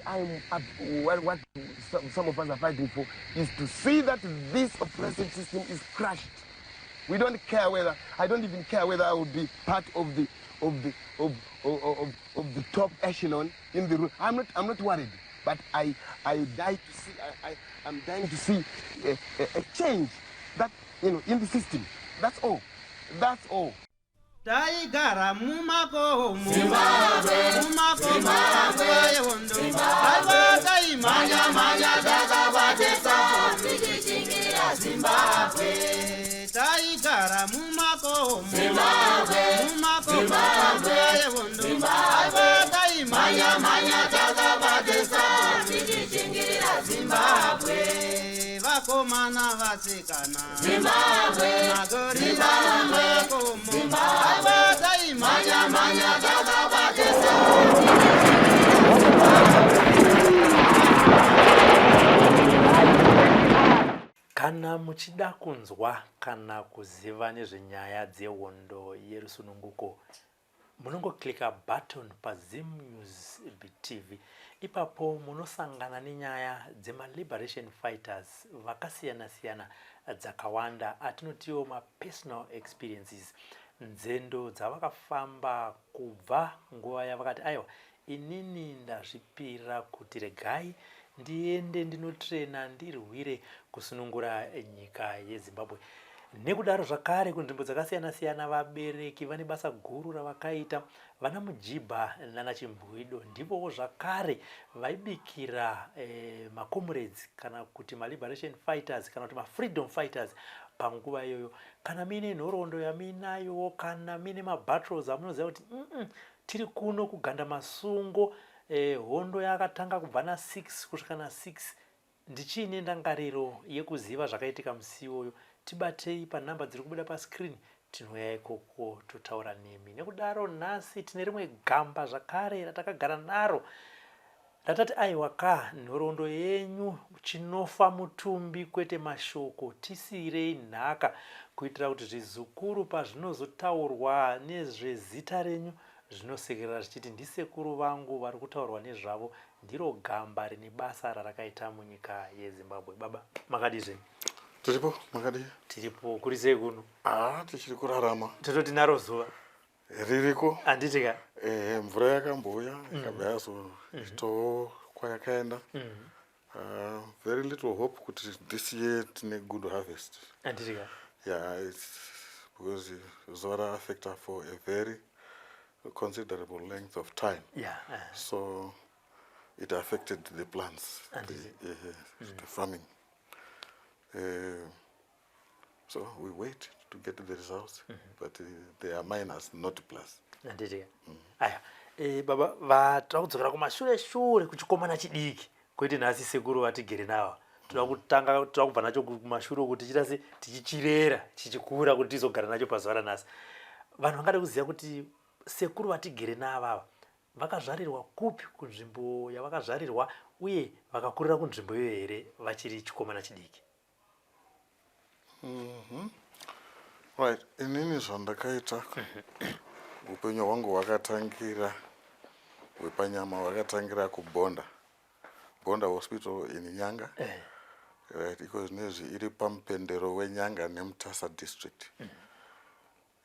I'm up, what some of us are fighting for is to see that this oppressive system is crushed. We don't care whether, I don't even care whether I will be part of the top echelon in the room. I'm not worried, but I die to see, I'm dying to see a change in the system. That's all. That's all. Taigara mumakomo, mumakomo yehondo, aiwa, taimhanya mhanya takabatesa tichichingira Zimbabwe. Taigara mumakomo, mumakomo yehondo, aiwa, taimhanya mhanya takabatesa tichichingira Zimbabwe. Vakomana, vasikana, Zimbabwe, magorira mumakomo, aiwa, taimhanya mhanya takabatesa. Kana muchida kunzwa kana kuziva nezvenyaya dzehondo yerusununguko, munongoclicka button paZim News BTV. Ipapo munosangana nenyaya dzemaliberation fighters vakasiyana-siyana dzakawanda, atinotiwo mapersonal experiences, nzendo dzavakafamba kubva nguva yavakati, "Aiwa, inini ndazvipira kuti regai ndiende ndinotrena ndirwire kusunungura nyika yeZimbabwe." Nekudaro zvakare, kunzvimbo dzakasiyana-siyana, vabereki vane basa guru ravakaita. Vana Mujibha nanaChimbwido ndivowo zvakare vaibikira macomrades kana kuti maliberation fighters kana kuti mafreedom fighters panguva iyoyo. Kana muine nhoroondo yamuinayowo, kana muine mabattles amunoziva kuti tiri kuno kuganda masungo, hondo yakatanga kubva na6 kusvika na6, ndichiine ndangariro yekuziva zvakaitika musi iwoyo, tibatei panhamba dziri kubuda pascreen. Tinouya ikoko totaura nemi. Nekudaro nhasi tine rimwe gamba zvakare ratakagara naro, ratati, "Aiwa ka, nhoroondo yenyu chinofa mutumbi kwete mashoko. Tisiyirei nhaka kuitira kuti zvizukuru pazvinozotaurwa nezvezita renyu zvinosekerera zvichiti, 'Ndisekuru vangu vari kutaurwa nezvavo, ndiro gamba rine basa rarakaita munyika yeZimbabwe.'" Baba, makadii zvenyu? Tiripo, makadii? Tiripo. Kuri sei kuno? Haa, tichiri kurarama. Tototi naro zuva. Ririko. Handiti ka? Ehe, mvura yakambouya, ikabva yazoitawo kwayakaenda. Very little hope kuti this year tine good harvest. Handiti ka? Yeah, it's because zuva raaffecta for a very considerable length of time, so it affected the plants, the farming. So we wait to get the results, but they are minus, not plus. Handiti ka? Aya, baba, vatoda kudzokera kumashure shure kuchikomana chidiki, kwete nhasi sekuru vatigere nava. Toda kutanga, toda kubva nacho kumashure uku, tichiita se tichichirera chichikura kuti tizogara nacho pazuva ranhasi. Vanhu vangada kuziva kuti sekuru vatigere navava vakazvarirwa kupi, kunzvimbo yavakazvarirwa, uye vakakurira kunzvimbo iyoyo here vachiri chikomana chidiki? Right, inini zvandakaita, upenyu hwangu hwakatangira, hwepanyama hwakatangira kuBonda, Bonda Hospital in Nyanga. Right, iko zvinezvi iri pamupendero weNyanga neMutasa District.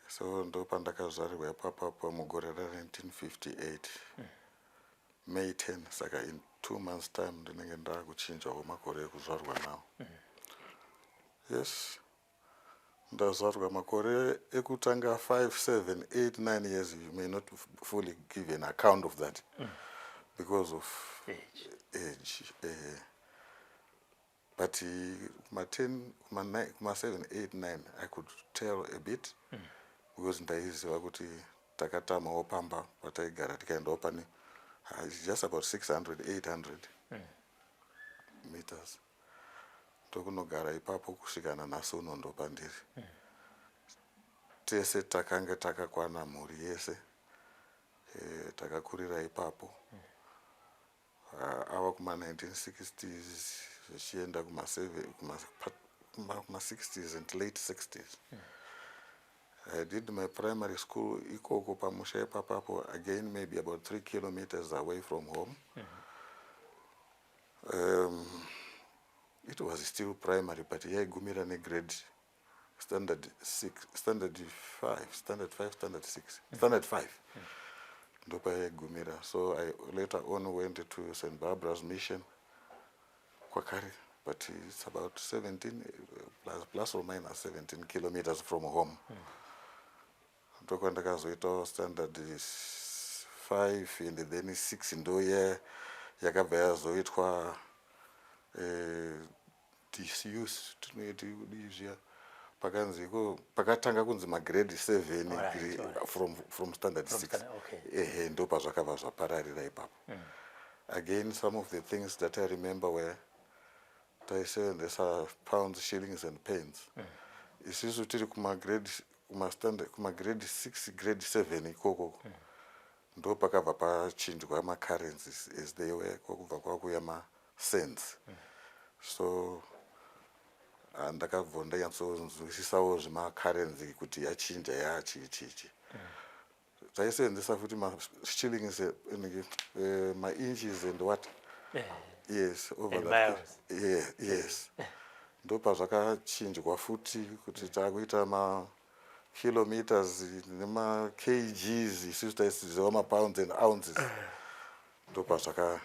So ndo pandakazvarirwa ipapapo mugore ra1958, May 10. Saka in 2 months time ndinenge ndaakuchinjawo makore ekuzvarwa nawo. Yes, ndazvarwa makore ekutanga 5, 7, 8, 9 years, you may not fully give an account of that because of age. Age, but kuma 10, kuma 9, kuma 7, 8, 9 I could tell a bit because ndaiziva kuti takatamawo pamba pataigara, tikaendawo pane it's just about 600, 800 meters, ndokunogara ipapo kusvika nanhasi uno. Ndopandiri. Tese takanga takakwana, mhuri yese, takakurira ipapo. Ava kuma-1960s zvichienda kuma-60s and late 60s, I did my primary school ikoko pamusha ipapapo, again maybe about 3 kilometers away from home. It was still primary, but yaigumira negrade standard 6, standard 5, standard 5, standard 6, standard 5 ndopayaigumira. So I later on went to St Barbara's Mission kwakare, but it's about 17 plus or minus 17 kilometers from home. Ndokwandakazoitawo standard 5 and then 6, ndo yakabva yazoitwa disuse, tinoiti kudii zviya, pakanzi iko pakatanga kunzi magrade 7 from standard From 6. standard, okay. Ehe, ndo pazvakabva zvapararira ipapo. Again, some of the things that I remember were taisevenzesa pounds, shillings and pence. Isusu tiri kumagrade, kumastandard, kumagrade 6, grade 7 ikoko, ndo pakabva pachinjwa macurrencies as they were, kwakubva kwakuya macents. So ndakabva ndanyatsonzwisisawo zvemacurrency kuti yachinja yachii chichi. Taisevenzesa futi mashillings, mainches and what. Yes, over And that. Miles. Yeah, yes, ndo pazvakachinjwa futi kuti taakuita makilometers nemakgs. Isusu taisiziva mapounds and ounces. Ndo pazvaka,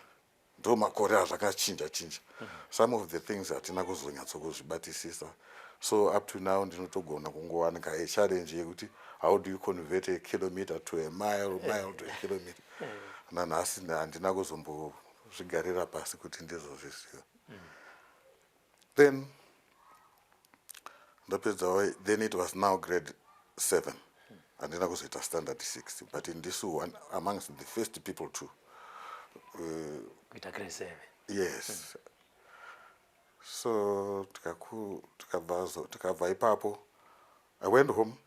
ndo makore azvakachinja chinja. Some of the things hatina kuzonyatsokuzvibatisisa, so up to now ndinotogona kungowanika a challenge yekuti how do you convert a kilometer to a mile, mile to a kilometer. Nanhasi handina kuzombozvigarira pasi kuti ndizozviziva. Then ndapedzawo, then it was now grade 7. Handina kuzoita standard 6, but ndisu one amongst the first people to Kuita grade 7. Yes. So tikabva ipapo, I went home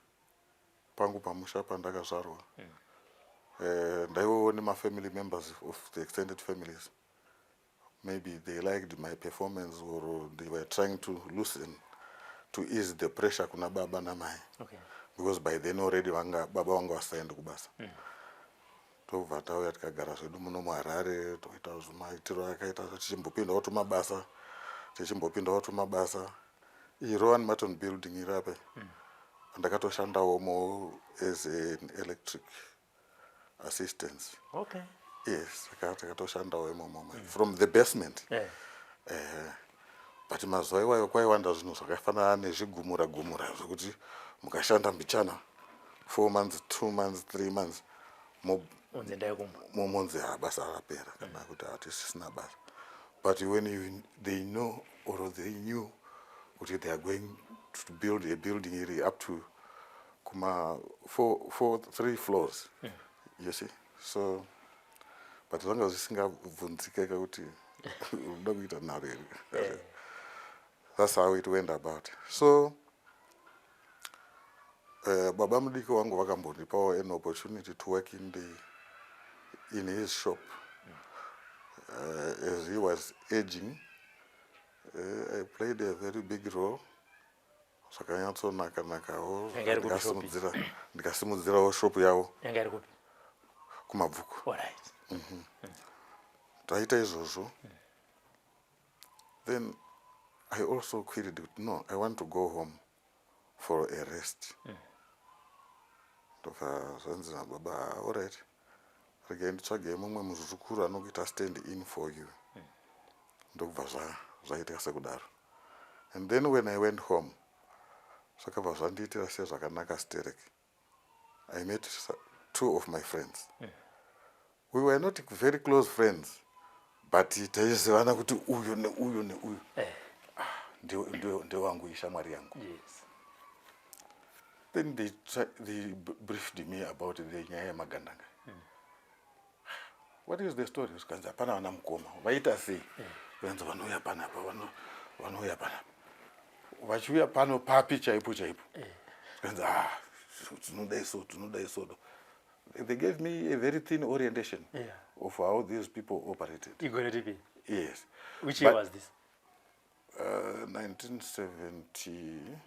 pangu pamusha pandakazvarwa. Ndaivawo nemafamily members of the extended families. Maybe they liked my performance or they were trying to loosen, to ease the pressure kuna baba namai, because by then already vanga baba vanga vasaendi kubasa. Tobva tauya tikagara zvedu muno muHarare, toita zvimaitiro akaita, tichimbopindawo tumabasa, tichimbopindawo tumabasa. Iyi Rowan Martin Building iri apa, ndakatoshandawomo as an electric assistance. Yes, takatoshandawo imomo from the basement. But mazuva iwayo kwaiwanda zvinhu zvakafanana nezvigumura gumura, zvekuti mukashanda mbichana, 4 months, 2 months, 3 months, Unzi endai kumba. Mumonzi ha, basa rapera, kana kuti hatisisina basa. But when they know or they knew kuti they are going to build a building iri up to kuma four, four, three floors, you see. So but zvanga zvisingabvunzikeka kuti unoda kuita nharo here. That's how it went about. So baba mudiki wangu vakambondipawo an opportunity to work in his shop. As he was aging, I played a very big role zvakanyatsonaka-nakawo. Yanga iri kupi shop? Ndikasimudzirawo shop yavo. Yanga iri kupi? KuMabvuku. Alright. Taita izvozvo. Then I also queried kuti no, I want to go home for a rest. Ndobva zvanzi nababa, "Alright, regai nditsvagei mumwe muzukuru anokuita stand in for you." Ndobva zvaitika sekudaro. And then when I went home, zvakabva zvandiitira sezvakanaka sterek. I met two of my friends. We were not very close friends, but taizivana kuti uyu neuyu neuyu ndewangu, ishamwari yangu. Then they briefed me about the nyaya yemagandanga. What is the story? Zvikanzi hapana vana mukoma vaita sei, vanzi vanouya panapa, vanouya panapa, vachiuya pano papi chaipo chaipo. Zvikanzi, ah, tinodai so, tinodai so. They gave me a very thin orientation of how these people operated. Igore ripi? Yes. Which year was this? 1970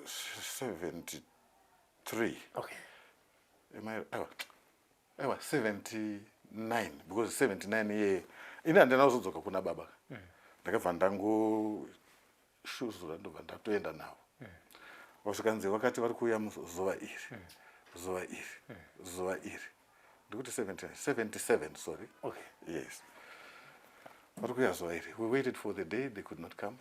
73. Am I, aiwa, aiwa, 79, because 79 year Ini handina kuzodzoka kuna baba. Ndakabva ndangoshuzura, ndobva ndatoenda navo. Vasvikanzi vakati vari kuuya muzuva iri, zuva iri, zuva iri. Ndikuti 70, 77, sorry. Yes, vari kuuya zuva iri. We waited for the day, they could not come.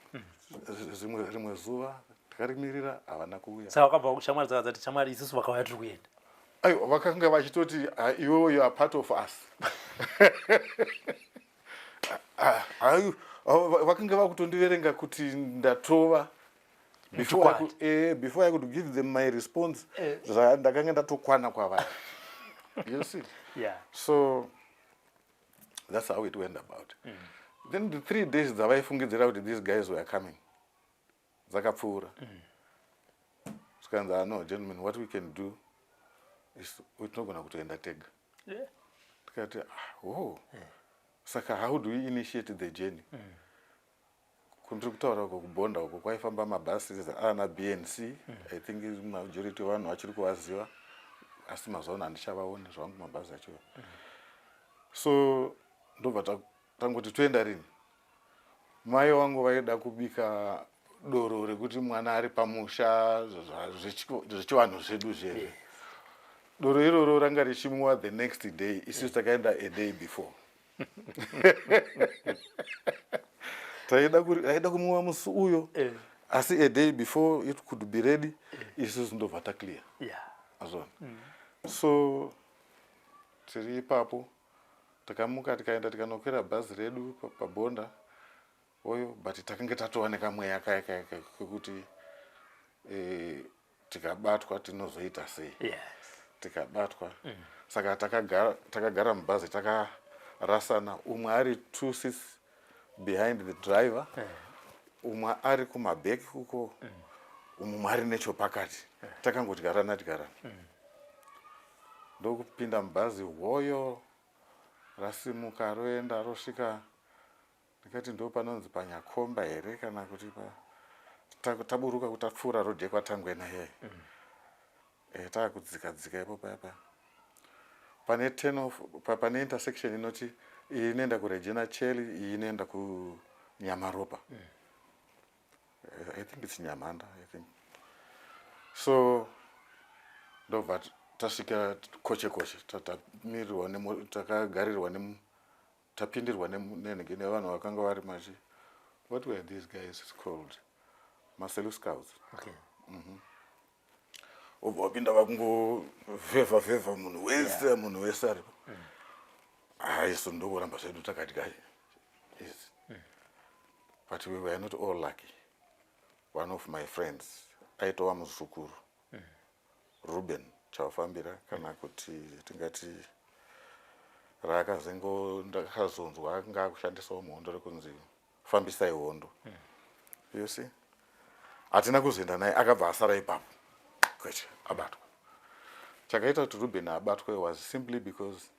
Rimwe zuva takarimirira, havana kuuya. Saka wakabva shamwari dzaka dzati, "Shamwari, isusu vakauya tiri kuenda." Aiwa, vakanga vachitoti, "Ah, iwewe, you are part of us." Ah, ai, vakanga vakutondiverenga kuti ndatova before I could give them my response. Ndakanga ndatokwana kwavari, you see. So that's how it went about. Then the 3 days dzavaifungidzira kuti these guys were coming dzakapfuura. Zvikanzi, "Ah, no, gentlemen, what we can do is tinogona kutoenda tega." Tikati, "Ah, oh, saka how do we initiate the journey?" Kundiri kutaura uko, kubhonda uko kwaifamba mabhasi ana BNC. I think majority vanhu vachiri kuvaziva, asi mazuva ano handichavaoni zvangu mabhazi acho. So ndobva tangoti, "Toenda rini?" Mai vangu vaida kubika doro rekuti mwana ari pamusha, zvechivanhu zvedu zvezvi. Doro iroro ranga richimwiwa the next day. Isusu takaenda a day before. Taida kumwiwa musi uyo, asi a day before it could be ready, isusu ndobva taclear. Azvona. So tiri ipapo, takamuka, tikaenda, tikanokwira bhazi redu pabhonda oyo, but takange tatova nekamweya kaya kaya kekuti tikabatwa tinozoita sei? Tikabatwa, saka takagara mubhazi takarasana, umwe ari two seats behind the driver, umwe ari kumabheki uko, umwe ari nechopakati. Takangodyarana dyarana, ndokupinda mubhazi. Hoyo rasimuka, roenda, rosvika, ndikati ndo panonzi paNyakomba here kana kuti taburuka kuti tapfuura rodhi yekwaTangwena iyai. Taakudzika dzika ipo paya paya pane turn off, pane intersection inoti iyi inoenda kuRegina Coeli, iyi inoenda kuNyamaropa. I think it's Nyamhanda, I think so. Ndobva tasvika koche koche, tamirirwa, takagarirwa, tapindirwa nenhenge nevanhu vakanga vari machi, what were these guys called, maSelous Scouts. Ubva wapinda, vakungovhevha vhevha munhu wese, munhu wese aripo. Haiso ndokuramba zvedu takadya izi. But we were not all lucky. One of my friends aitova muzukuru, Ruben Chawafambira, kana kuti tingati raakazengo, ndakazonzwa anga akushandisawo muhondo rekunzi Fambisai Hondo, you see. Hatina kuzoenda naye, akabva asara ipapo kwete abatwa. Chakaita kuti Ruben abatwe was simply because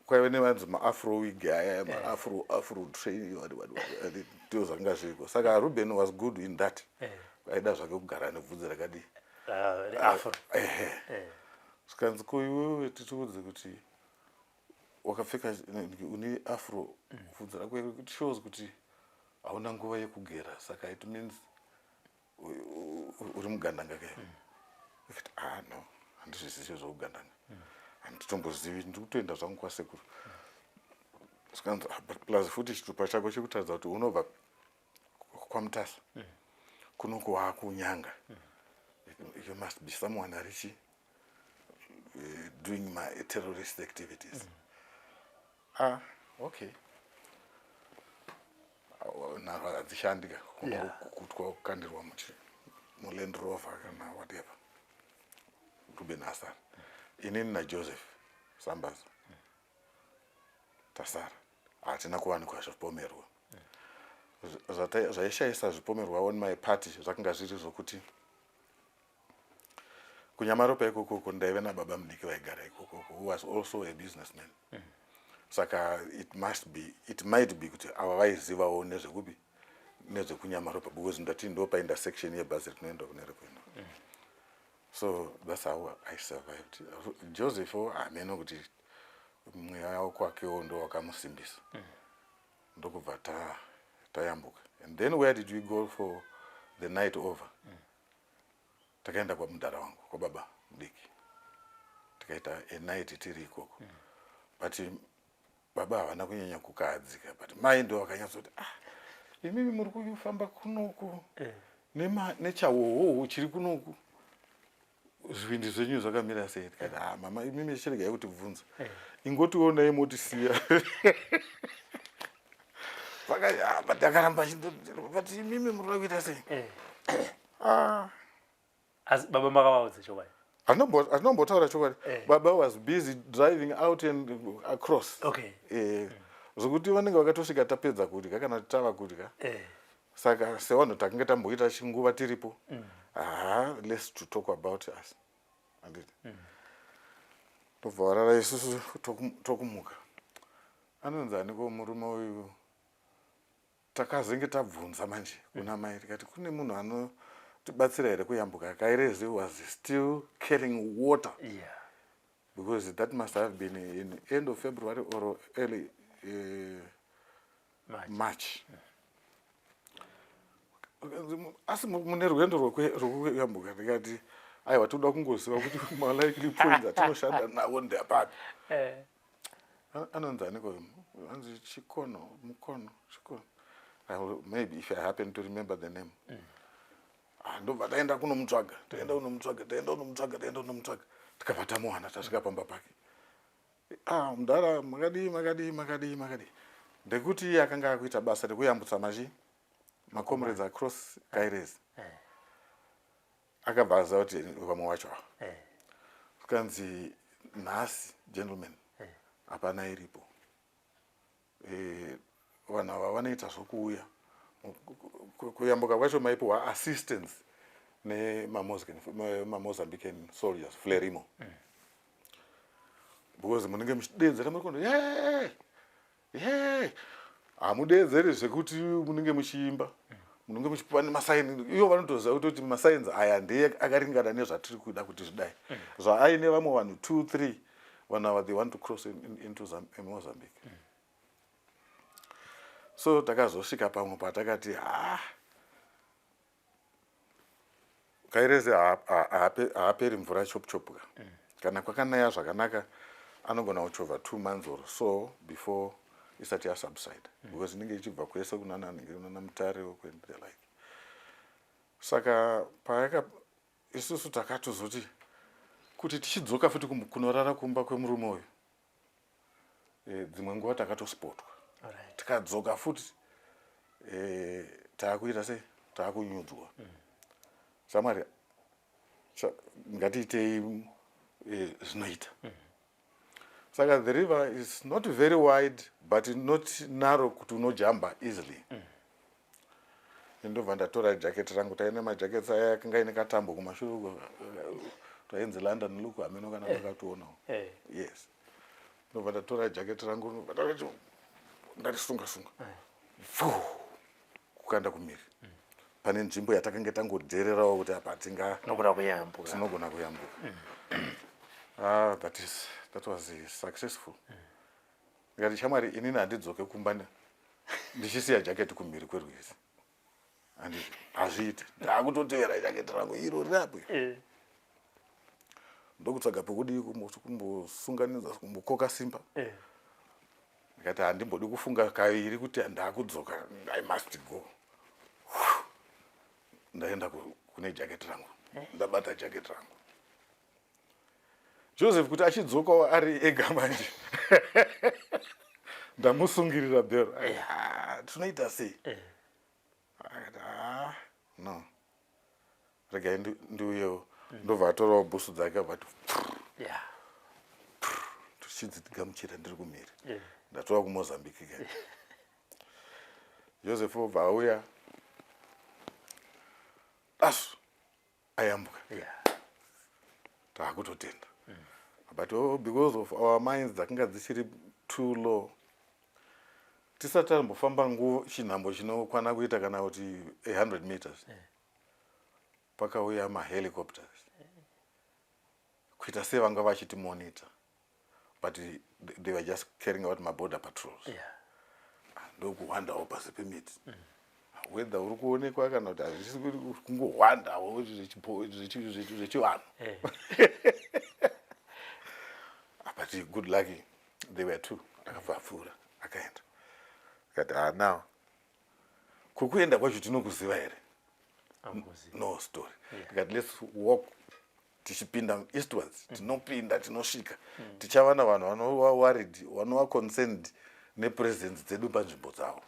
kwaive nevanzi maafro wig aya, maafro, afro train, ndio zvanga zviriko. Saka Ruben was good in that. Aida zvake kugara nebvudzi rakadii? Afro. Ehe. Zvikanzi, "Ko iwewe, titiudze kuti wakapfeka, une afro, bvudzi rako it shows kuti hauna nguva yekugera, saka it means uri mugandanga ke." Ikati, "Ah, no, handizvisiso zvokugandanga, handitombozivi, ndiri kutoenda zvangu kwasekuru." Zvikanzi, "Ah, but plus futi chitupa chako chekutaridza kuti unobva kwaMutasa, kunoku waakunyanga, you must be someone arichi doing my terrorist activities." Ah, okay. Nharo hadzishandi ka. Kutwa kukandirwa muchi muLand Rover kana whatever. Ruben asara, inini naJoseph Sambaza tasara. Hatina kuwanikwa zvipomerwa. Zvaishayisa zvipomerwa on my party zvakanga zviri zvokuti kuNyamaropa ikokoko ndaive nababa mudiki vaigara ikokoko, who was also a businessman. Saka it must be, it might be kuti ava vaizivawo nezvekupi, nezvekuNyamaropa, because ndati ndo paintersection yebhazi rinoenda kune rekuenda. So that's how I survived. Joseph, hameno kuti Mweya wakwakewo ndo wakamusimbisa. Ndokubva tayambuka. And then where did we go for the night over? Takaenda kwamudhara wangu, kwababa mudiki. Tikaita a night tiri ikoko. But baba havana kunyanya kukahadzika, but mai ndo vakanyatsoti, "Ah, imimi muri kufamba kunoku nechawowowo chiri kunoku, zvivindi zvenyu zvakamira sei?" Tikati, "Ah, mama, imimi chiregai kutibvunza." "Ingotionai motisiya." Vakati, "Ah," but akaramba but imimi muri kuda kuita sei? Ah. Asi baba makavaudza chokwadi? Hatinombotaura chokwadi. Baba was busy driving out and across. Zvokuti vanenge vakatosvika tapedza kudya kana tava kudya. Saka sevanhu takange tamboita chinguva tiripo, ha, less to talk about us, handiti? Tobva warara, isusu tokumuka. Anonzi aniko murume uyu? Takazenge tabvunza manje kuna mai, tikati, "Kune munhu anotibatsira here kuyambuka?" Kairezi was still carrying water because that must have been in end of February or early March. March. Asi mune rwendo rwekuyambuka? Ndikati, "Aiwa, toda kungoziva kuti malikely points atinoshanda nawo ndeapapi." Anonzi aniko? Anzi Chikono, Mukono, Chikono. Maybe if I happen to remember the name. Ah, ndobva taenda kunomutsvaga, taenda kunomutsvaga, taenda kunomutsvaga, taenda kunomutsvaga, tikabva tamuwana. Tasvika pamba pake. "Ah, mudhara, makadii, makadii, makadii, makadii?" Ndekuti iye akanga akuita basa rekuyambutsa machi macomrades across Kairezi. Akabva aziva kuti vamwe wacho ava. Tikanzi, "Nhasi, gentlemen, hapana iripo. Vanhu ava vanoita zvokuuya kuyambuka kwacho, maipiwa assistance nemaMozambican soldiers, Frelimo, because munenge muchideedzera muri kundo ye ye. Hamudeedzeri zvekuti munenge muchiimba, munenge muchipiwa nemasigns. Ivo vanotoziva kutoti masigns aya ndeye akaringana nezvatiri kuda kuti zvidai." Zvaaine vamwe vanhu two three, vanhu ava, they want to cross into Mozambique. So takazosvika pamwe patakati, ha, Kairezi haaperi mvura chop chop ka. Kana kwakanaya zvakanaka, anogona kuchovha 2 months or so before isati yasubside, because inenge ichibva kwese kunana nhingi, kunana Mutare and the like. Saka payaka isusu takatozoti kuti tichidzoka futi kunorara kumba kwemurume uyu, dzimwe nguva takatospotwa. Tikadzoka futi, taakuita sei, taakunyudzwa. Shamwari, ngatiitei zvinoita. Saka the river is not very wide but not narrow kuti unojamba easily. Ndobva ndatora jaketi rangu. Taine majaketi aya akanga aine katambo kumashure uko, tainzi London look, hameno kana makationawo. Yes, ndobva ndatora jaketi rangu, ndobva ndarisunga sunga, fu, kukanda kumiri pane nzvimbo yatakange tangodhererawo kuti apa tinga Tinogona kuyambuka. Tinogona kuyambuka. Ah, that was successful. Ndikati, "Shamwari, inini handidzoke kumba ndichisiya jaketi kumhiri kwerwizi. Handiti hazviiti. Ndakutotevera jaketi rangu iro rirapo." Ndokutsvaga pekudii, kumbosunganidza, kumbokoka simba. Ndikati, "Handimbodi kufunga kaviri kuti ndakudzoka. I must go." Ndaenda kune jaketi rangu, ndabata jaketi rangu. Joseph kuti achidzokawo ari ega manje, ndamusungirira bhero. "Ah, tinoita sei?" Akati, "Ah, no, regai ndiuyewo." Ndobva atorawo bhusu dzake, abva ati tichidzigamuchira ndiri kumhiri. Ndatova kuMozambique ke. Joseph obva auya, asu ayambuka. Taakutotenda. But oh, because of our minds dzakanga dzichiri too low, tisati tambofamba nguva chinhambo chinokwana kuita kana kuti 100 meters, pakauya mahelicopters, kuita sevanga vachitimonita, but They were just carrying out maborder patrols. Ndokuhwandawo pasi pemiti, whether uri kuonekwa kana kuti hazvisi, kungohwandawo zvechivanhu. But good lucky they were two. Akabva apfuura, akaenda, akati, "Ah, now kukuenda kwacho tinokuziva here?" Hamukuzivi. No story. Tikati, "Let's walk tichipinda eastwards." Tinopinda, tinosvika, tichawana vanhu vanova worried, vanova concerned nepresence dzedu panzvimbo dzavo.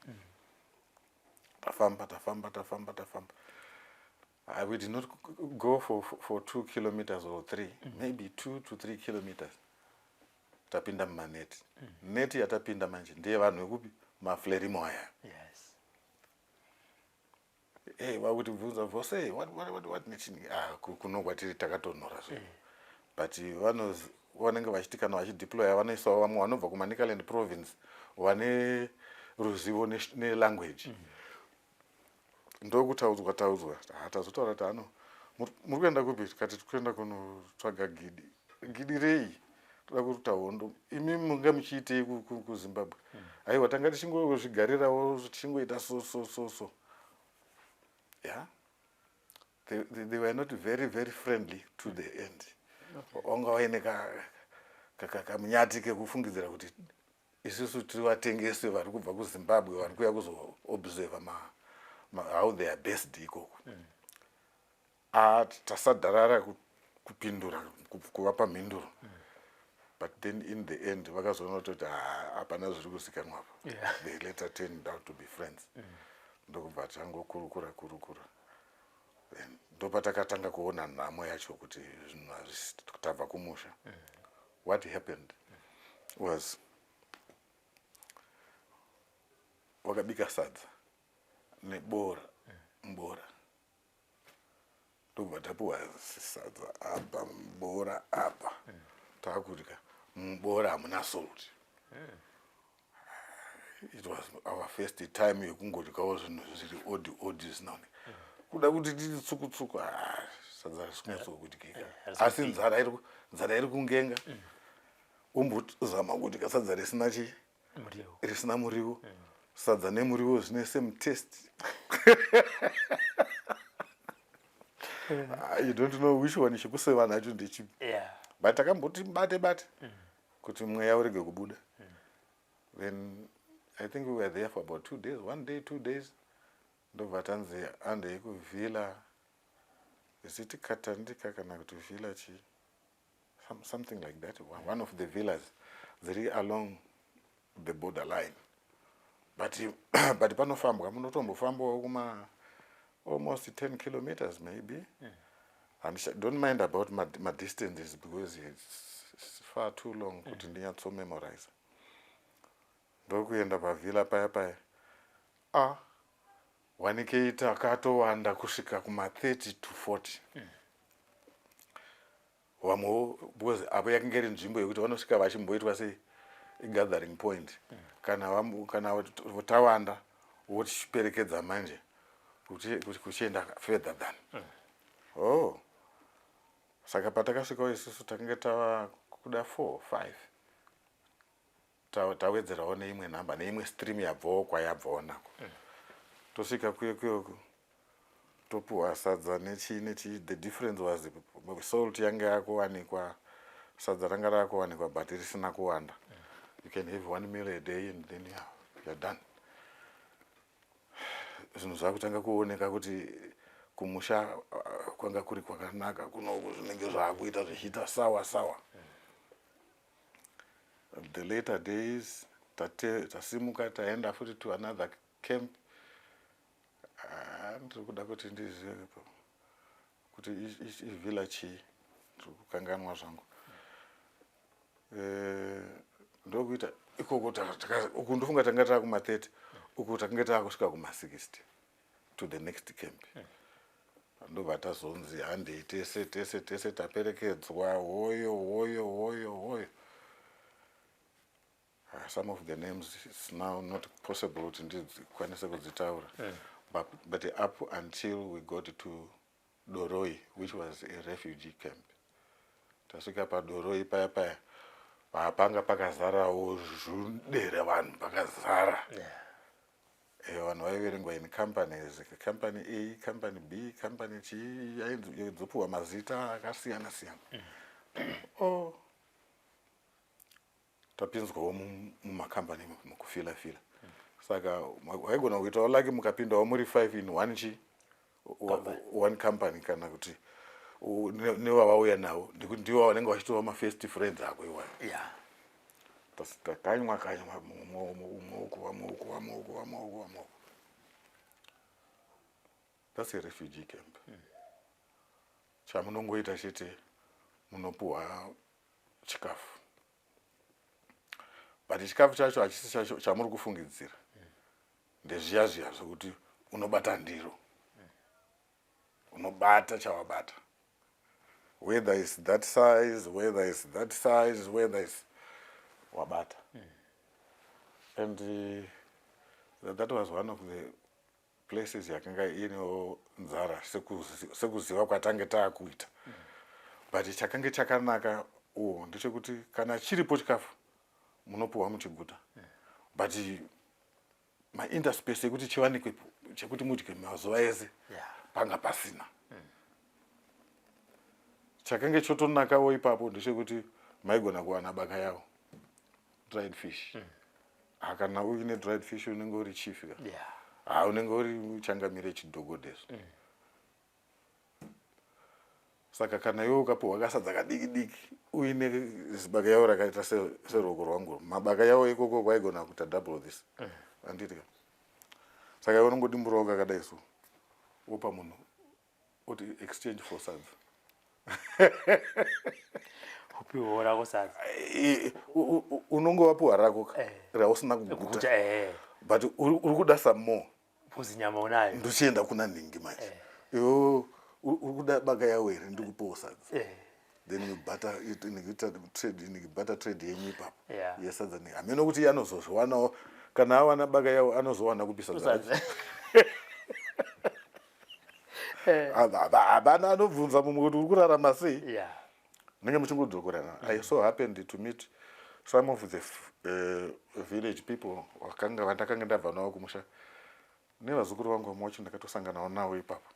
Tafamba, tafamba, tafamba, tafamba. We did not go for 2 kilometers or 3, maybe 2 to 3 kilometers, tapinda mumaneti. Neti yatapinda manje ndeyevanhu vekupi? MaFrelimo aya. Hey, vakuti bvunza vose, "What, what, what, what nechini?" Ah, kuno kwatiri takatonhora zvedu, but vanenge vachiti kana vachideploya vanoisawo vamwe vanobva kuManicaland Province vane ruzivo nelanguage. Ndokutaudzwa taudzwa, tazotaura kuti ano muri kuenda kupi? Tikati tikuenda kunotsvaga gidi. Gidi rei? Toda kuruta hondo. Imi munge muchiitei kuZimbabwe? Aiwa, tanga tichingozvigarirawo, tichingoita so so so so. Yeah, they were not very very friendly to the end. Wanga vaine kamunyati kekufungidzira kuti isusu tiri vatengesi vari kubva kuZimbabwe, vari kuuya kuzoobserva how they are based ikoko. Ah, tasadharara kupindura, kuvapa mhinduro, but then in the end vakazoona kutoti hapana zviri kuzikanwa apa. They later turned out to be friends. Ndokubva tangokurukura kurukura, then ndopatakatanga kuona nhamo yacho kuti zvinhu hazvisi, tabva kumusha. What happened was wakabika sadza nebora mbora, ndobva tapiwa sadza apa, bora apa. Taakudya, mubora hamuna salt. It was our first time yekungodyawo zvinhu zviri odi odi, zvisina kuda kuti titi tsuku tsuku. Ah, sadza risikunatsokudyika, asi nzara iri kungenga. Umbozama kudya sadza risina chii? Muriwo. Risina muriwo. Sadza nemuriwo zvine same taste. Ah, you don't know which one chikuseva nacho ndechipi. But takamboti bate bate kuti mweya urege kubuda. Then I think we were there for about 2 days, one day, 2 days, ndobva tanzi handei kuvilla, ziti Katandika kana kuti villa chii, something like that, one of the villas dziri along the border line. But panofambwa, munotombofambawo kuma almost 10 kilometers maybe. Don't mind about my distances because it's far too long kuti ndinyatsomemorize. Ndokuenda pavilla paya paya, a wanikei takatowanda kusvika kuma30 to 40 vamwewo, because apo yakanga iri nzvimbo yekuti vanosvika vachimboitwa sei, igathering point. Kana tawanda, wotichiperekedza manje kuti kuchienda further than oh. Saka patakasvikawo isusu takanga tava kuda 4 5, tawedzerawo neimwe nhamba, neimwe stream yabvawo kwayabvawo nako. Tosvika kuye kuyoku, topuhwa sadza nechii nechii. The difference was salt yanga yakuwanikwa, sadza ranga rakuwanikwa, but risina kuwanda. You can have one meal a day and then, yeah, you're done. Zvinhu zvakutanga kuoneka kuti kumusha kwanga kuri kwakanaka, kunoku zvinenge zvaakuita zvichiita sawa sawa. The later days tasimuka, taenda futi to another camp. Ah, ndiri kuda kuti ndizive kuti ivilla chii, ndiri kukanganwa zvangu. Ndokuita ikoko uku ndofunga tanga taa kuma30, uku takanga taakusvika kuma60 to the next camp. Ndobva tazonzi handei tese tese tese, taperekedzwa hoyo hoyo hoyo hoyo. Some of the names, it's now not possible kuti ndikwanise kudzitaura, but up until we got to Doroi, which was a refugee camp. Tasvika paDoroi paya paya. Panga pakazarawo zvudere vanhu pakazara. Vanhu vaiverengwa in companies, company A, company B, company chii, yaidzopuwa mazita akasiyana siyana. Oh, tapinzwawo mumakambani mukufila fila. Saka waigona kuitawo lucky mukapindawo muri five in one chi one company, kana kuti nevavauya navo, ndikuti ndivo vanenge vachitova mafirst friends ako iwayo. Takanywa kanywa umwe uku, vamwe uku, vamwe uku, vamwe uku, vamwe uku. That's a refugee camp. Chamunongoita chete, munopuhwa chikafu, but chikafu chacho hachisi chacho chamuri kufungidzira. Ndezviya zviya zvokuti unobata ndiro, unobata chawabata, whether is that size, whether is that size, whether is wabata. And that was one of the places yakanga inewo nzara sekuziva kwatange taakuita. But chakange chakanaka uwo ndechekuti kana chiripo chikafu, munopuhwa muchiguta, but mainterspace ekuti chiwanikwe chekuti mudye mazuva ese panga pasina. Chakange chotonakawo ipapo ndechekuti maigona kuwana baka yavo, dried fish. Kana uine dried fish, unenge uri chief ka. Ha, unenge uri changamire chidhogodheso. Saka kana iwe ukapiwa kasadza kadiki diki uine zibaka yavo rakaita seruoko rwangu, mabaka yavo ikoko kwaigona kuita double this, handiti ka? Saka iwe unongodimburawo kakadai so, wopa munhu, oti exchange for sadza. Upiwo rako sadza. Unonge wapiwa rako ka rausina kuguta. Guta, eh. But uri kuda some more. Because nyama unayo. Ndochienda kuna nhingi manje. Iwe uri kuda baka yawo here? Ndikupawo sadza. Then you barter it, nikuita trade, nikubarter trade yenyu ipapo yesadza. Hameno kuti iye anozozviwanawo. Kana awana baka yawo, anozowana kupi sadza? Sadza. Hapana anobvunza mumwe kuti uri kurarama sei. Nenge muchingodzokorana. I so happened to meet some of the village people vakanga vandakanga ndabva navo kumusha, nevazukuru vangu vamwe vacho ndakatosanganawo navo ipapo.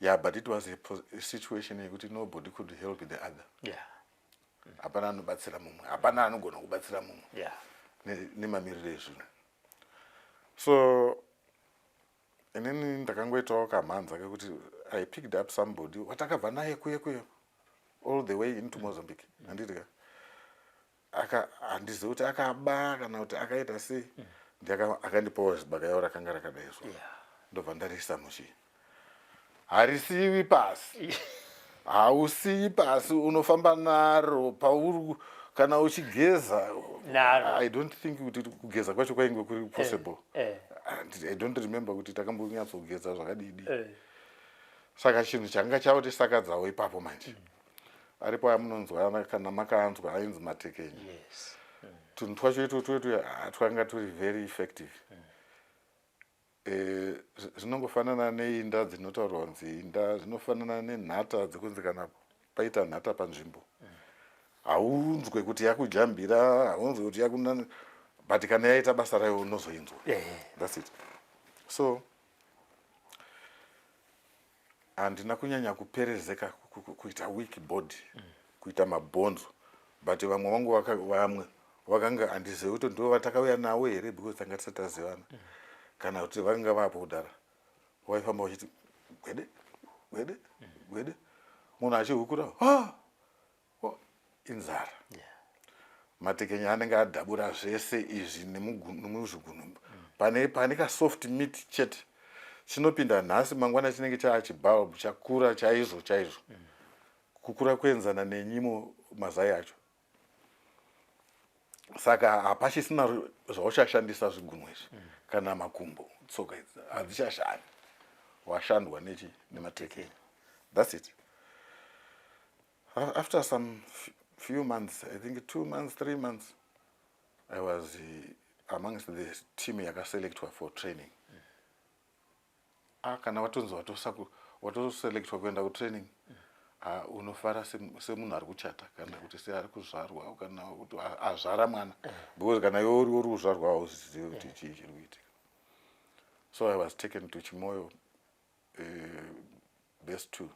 Yeah, but it was a situation yekuti nobody could help the other. Hapana anobatsira mumwe, hapana anogona kubatsira mumwe nemamiriro ezvinhu. So inini ndakangoitawo kamhanza kekuti I picked up somebody watakabva naye kuye kuye all the way into Mozambique, handiti ka? Aka handizivi kuti akaba kana kuti akaita sei. Akandipawo zibaka yavo rakanga rakadai so. Ndobva ndarisa muchi, harisiwi pasi, hausiyi pasi, unofamba naro pauri kana uchigeza. Naro. I don't think kuti kugeza kwacho kwainge kuri possible. I don't remember kuti takambonyatsogeza zvakadidi. Saka chinhu changa chakutisakadzawo ipapo manje, aripo amunonzwa kana makaanzwa ainzi matekenya. Tunhu twacho itwotwo twanga turi very effective. Zvinongofanana neinda dzinotaurwa kunzi inda, zvinofanana nenhata dzekunzi kana paita nhata panzvimbo, haunzwe kuti yakujambira, haunzwe kuti yakuna, but kana yaita basa rayo unozoinzwa. That's it. So handina kunyanya kuperezeka kuita weak body, kuita mabhonzo, but vamwe vangu vamwe vakanga, handizivi kuti ndo vatakauya navo here, because tanga tisati tazivana, kana kuti vakanga vapo kudhara, waifamba uchiti gwede gwede gwede, munhu achihukura. "Ah! Oh, inzara." Matekenya anenge adhabura zvese izvi nemuzvigunhu. Pane kasoft meat chete chinopinda nhasi, mangwana chinenge chaachibulb chakura chaizvo chaizvo, kukura kuenzana nenyimo mazai acho. Saka hapachisina zvauchashandisa zvigunwe izvi kana makumbo, tsoka idzi hadzichashandi, washandwa nechi nematekenya. That's it. After some few months, I think 2 months, 3 months, I was amongst the team yakaselectwa for training. Ah, kana watonzi watoselectwa kuenda kutraining. Ah, unofara semunhu ari kuchata kana kuti seari kuzvarwa kana kuti azvara mwana, because kana iwe uri kuzvarwa hauzizivi kuti chii chiri kuitika. So I was taken to Chimoyo Base 2,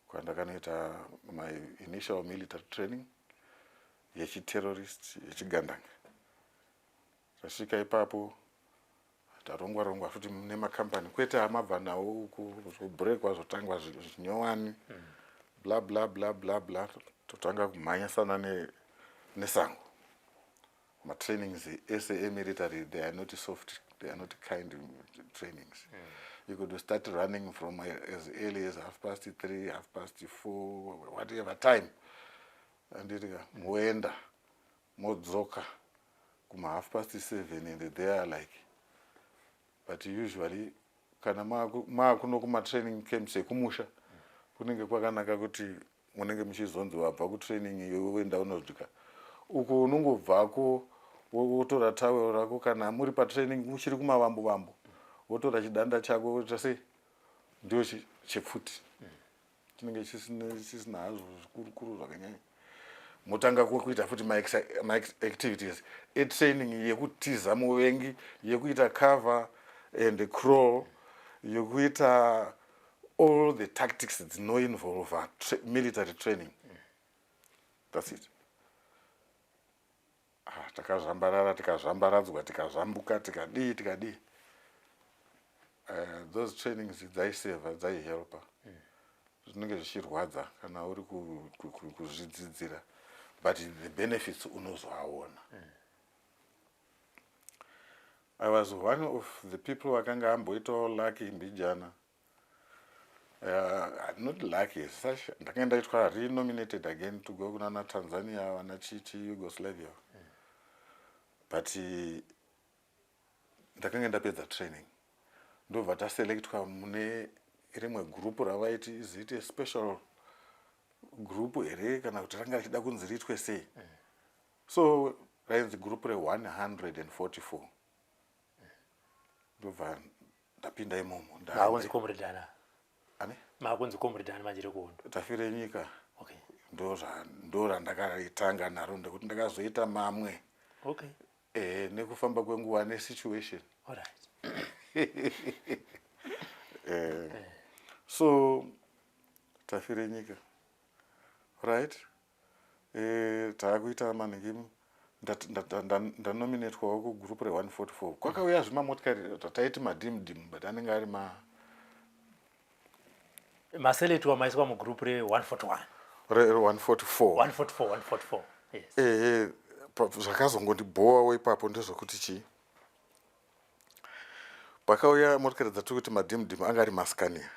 kwandakanoita my initial military training yechiterrorist, yechigandanga. Tasvika ipapo, tarongwa rongwa futi nemakambani, kwete amabva nawo uku, zvobhurekwa, zvotangwa zvinyowani, bla bla bla bla bla. Totanga kumhanyisana nesango. Matrainings ese emilitary, they are not soft, they are not kind trainings. You could start running from as early as 3:30, 4:30, whatever time, anditika moenda, modzoka kuma 7:30 and they are like. But usually kana maakuno kumatraining camps ekumusha, kunenge kwakanaka kuti munenge muchizonzi wabva kutraining iwe woenda unodya. Uko unongobvako, wotora towel rako, kana muri patraining muchiri kumavambo vambo, wotora chidanda chako, woita sei, ndio chepfuti chinenge chisina hazvo zvikurukuru zvakanyanya. Motanga kuita futi maactivities etraining yekutiza muvengi, yekuita cover and crawl, yekuita all the tactics dzinoinvolva military training. That's it. Ah, takazvambarara, tikazvambaradzwa, tikazvambuka, tikadii, tikadii. Those trainings dzaisevha, dzaihelpa. Zvinenge zvichirwadza kana uri kuzvidzidzira, but the benefits unozoaona. I was one of the people vakanga amboitawo lucky mbijana, not lucky as such. Ndakanga ndaitwa renominated again to go kunana Tanzania, vana chichi, Yugoslavia, but ndakanga ndapedza training, ndobva taselectwa mune rimwe gurupu ravaiti, is it a special group here kana kuti ranga richida kunzi riitwe sei? So rainzi gurupu re144. Ndobva ndapinda imomo. Maakunzi Comrade ana? Ani? Maakunzi Comrade ani manje rekuhondo? Tafire Nyika. Ndo randakaitanga naro, ndekuti ndakazoita mamwe nekufamba kwenguva nesituation. All right. So Tafire Nyika, right, taakuita manhingi, ndanominatwawo kugroup re144. Kwakauya zvimamotikari zvataiti madhimdhim, but anenge ari ma Maselectwa, maiswa mugroup re141? Re144. 144, 144, yes. Ehe. Zvakazongondibhowawo ipapo ndezvekuti chii, pakauya motikari dzatiri kuti madhimdhim, anga ari maScania.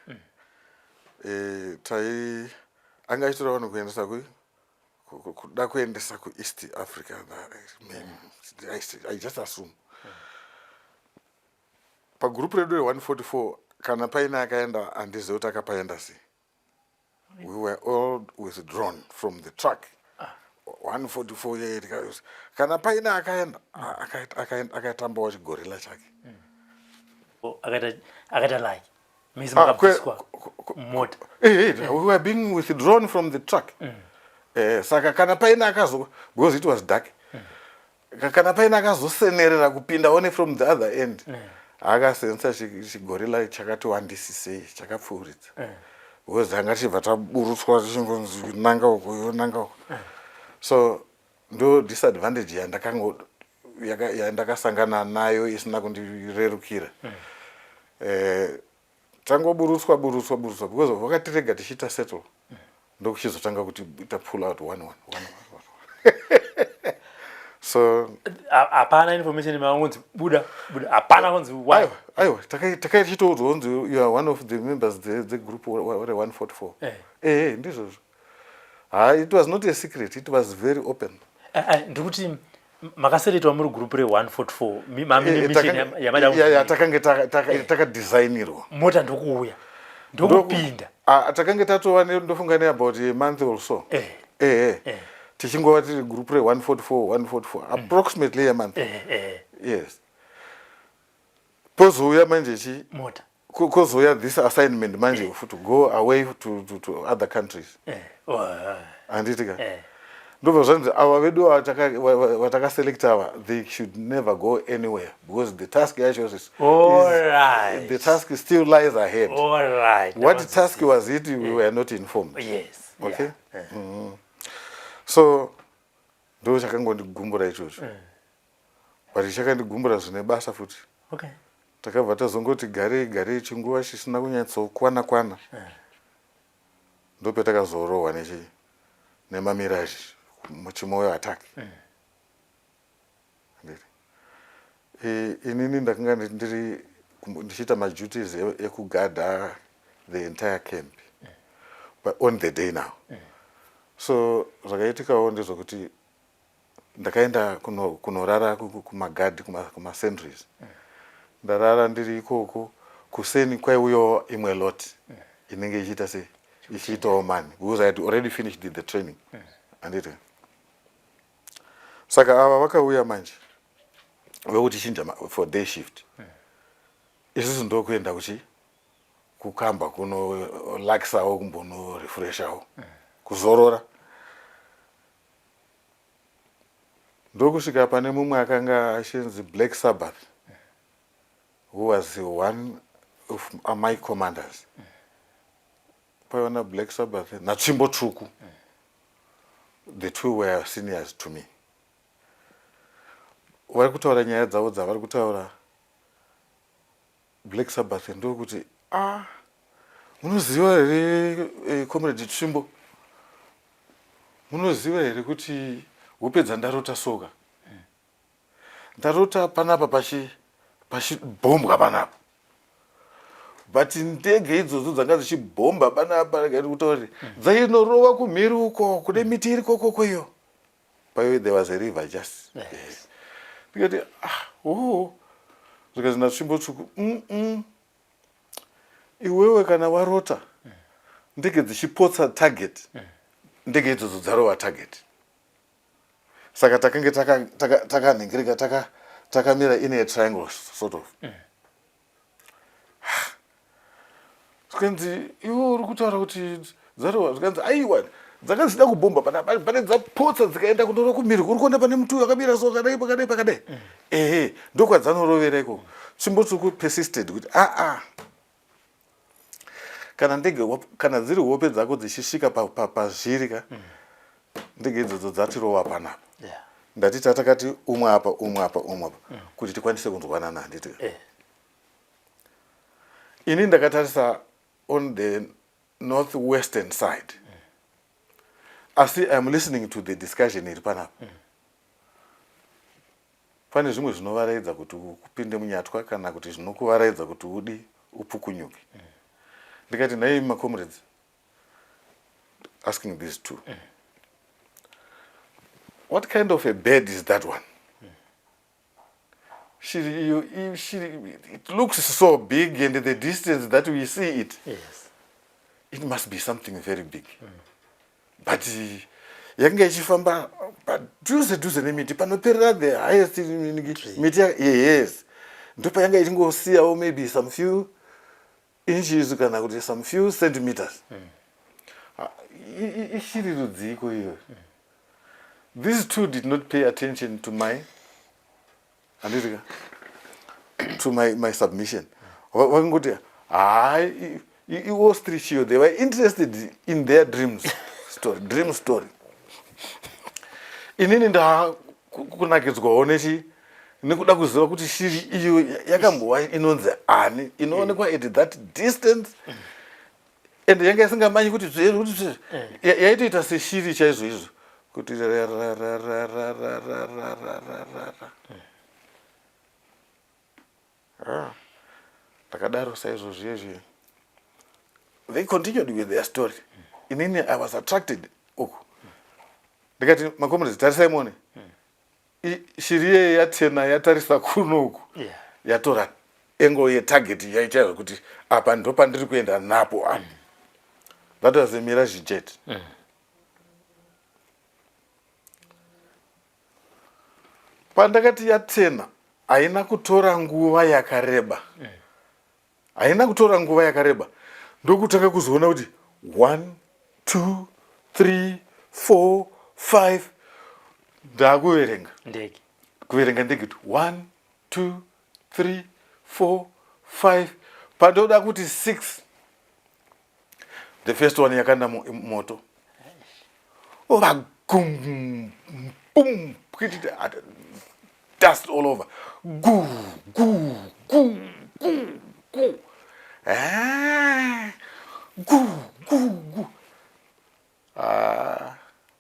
Tai anga achitora vanhu kuendesa kuda kuendesa kuEast Africa. I just assume pagurupu redu re144, kana paine akaenda, handizivi kuti akapaenda sei. We were all withdrawn from the truck 144 yeye. Kana paine akaenda, akatambawo chigorila chake. Akaita like misi Ah, makabviswa mota. We were being withdrawn from the truck. Saka kana paine akazo, because it was dark, kana paine akazosenerera kupinda one from the other end, akasensa chigorila chakati wandisisei, chakapfuuridza, because anga tichibva taburutswa tichingonzi nanga uko, iwe nanga uko. So ndo disadvantage yandakasangana nayo isina kundirerukira. Tangoburutswa, burutswa, burutswa, because vakatirega tichiita settle, ndokuchizotanga kuti ita pull out one one one one one. So Hapana information makunzi buda buda, hapana kunzi why? Aiwa, aiwa, takai tichitoudzwa kunzi you are one of the members dzegroup re144. Ehe, ndizvozvo. Ha, it was not a secret, it was very open. Ndikuti makaselectwa muri group re144, mamine mission yamada Ya, takange takadesignirwa. Mota ndokuuya, ndokupinda. Ah, takange tatova ndofunga neabout a month or so. Ehe. Tichingova tiri group re144, 144, approximately a month. Yes, pozouya manje chi Mota. Kozouya this assignment manje to go away to other countries. Oh, eh. Handiti ka? Ndobva zvanzi ava vedu vatakaselecta ava, they should never go anywhere because the task yacho is, the task still lies ahead. What task was it? We were not informed. Okay. So ndo chakangondigumbura ichocho, but chakandigumbura zvine basa futi. Takabva tazongoti garei garei chinguva chisina kunyatsokwana kwana, ndopetakazorohwa nechi nemaMirage muChimoio attack. Handiti? Inini ndakanga ndiri ndichiita maduties ekugadha the entire camp, but on the day now, so zvakaitikawo ndezvokuti ndakaenda kunorara kumagadhi, kumasentries. Ndarara ndiri ikoko, kuseni kwaiuyawo imwe lot inenge ichiita sei, ichiitawo mani, because I had already finished the training, handiti? Saka ava vakauya manje vekuti chinja for day shift. Isusu ndokuenda kuchi kukamba kunolakisawo, kumbonorefreshawo, kuzorora. Ndokusvika pane mumwe akanga achinzi Black Sabbath, who was one of my commanders. Paiona Black Sabbath naTsvimbo Tsvuku, the two were seniors to me. Vari kutaura nyaya dzavo dzavari kutaura, Black Sabbath ndokuti, "Ah, munoziva here, Comrade Tsvimbo, munoziva here kuti hope dzandarota soka, ndarota panapa pachibhombwa panapa, but ndege idzodzo dzanga dzichibhomba panapa, regai ndikutaurire, dzainorova kumhiri uko kune miti iri kokoko iyo." Paiwe there was a river just. Ndikati, "Ah, oh." Zvikanzi naTsvimbo Tsvuku, Iwewe kana warota ndege dzichipotsa target, ndege idzodzo dzarova target." Saka takange takanhingirika, takamira in a triangle sort of. Zvikanzi, "Iwe uri kutaura kuti dzarova." Zvikanzi, "Aiwa, dzanga dzichida kubhomba pane dzapotsa dzikaenda kundorova kumhiri kuri kuona pane muti uyu wakamira so, kadai pakadai pakadai, ehe, ndokwadzanorovera ikoko." Tsvimbo Tsvuku persisted kuti, "Aa, kana ndege kana dziri hope dzako dzichisvika pazviri ka, ndege idzodzo dzatirova panapa." Ndati tatakati umwe apa, umwe apa, umwe apa, kuti tikwanise kunzwanana, handiti? Ini ndakatarisa on the northwestern side, asi I am listening to the discussion iri panapa. Pane zvimwe zvinovaraidza kuti upinde munyatwa, kana kuti zvinokuvaraidza kuti udi upukunyuke. Ndikati, "Nhai macomrades," asking these two, "what kind of a bird is that one?" Shiri iyo, shiri, it looks so big, and the distance that we see it, it must be something very big, but yakanga ichifamba padhuze dhuze nemiti panoperera the highest miti. Yes, ndopayanga ichingosiyawo maybe some few inches kana kuti some few centimeters. Ah, ishiri rudziko iyoyo? These two did not pay attention to my, handitika, to my submission. Vakangoti, "Hai, iostrich iyo." They were interested in their dreams story, dream story. Inini nda kunakidzwawo nechi nekuda kuziva kuti shiri iyo yakambova inonzi ani, inoonekwa at that distance, and yanga isingamanyi kuti kuti yaitoita seshiri chaizvo izvo, kuti rararararararararara. Ah, ndakadaro saizvozvo izvi. They continued with their story. Inini I was attracted uku. Ndikati, "Macomrades, tarisai muone, shiri iyeye yatena yatarisa kunoku, yatora angle yetarget yaita zvekuti apa ndo pandiri kuenda napo apa." That was a Mirage jet. Pandakati yatena, haina kutora nguva yakareba. Haina kutora nguva yakareba ndokutanga kuzoona kuti 1 2 3 4 5 ndakuverenga ndege kuverenga ndege kuti 1 2 3 4 5 pandoda kuti 6 the first one yakanda moto ova gum pum pwititi dust all over gu gu gu gu gu ah, gu gu gu ah,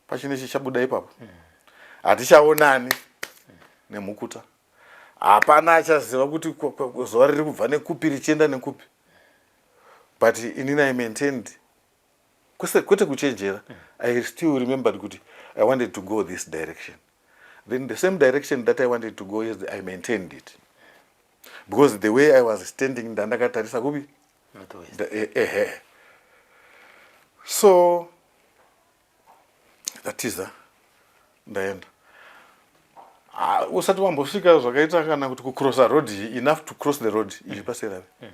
pachine chichabuda ipapo hatichaonani nemukuta hapana achaziva kuti zuva riri kubva nekupi richienda nekupi but inini i maintained kwese kwete kuchenjera i still remembered kuti i wanted to go this direction then the same direction that i wanted to go is i maintained it because the way i was standing ndandakatarisa kupi ehe so ndatiza ndaenda ah, usati wambosvika zvakaita kana kuti kucrossa road enough to cross the road iri paseravi mm.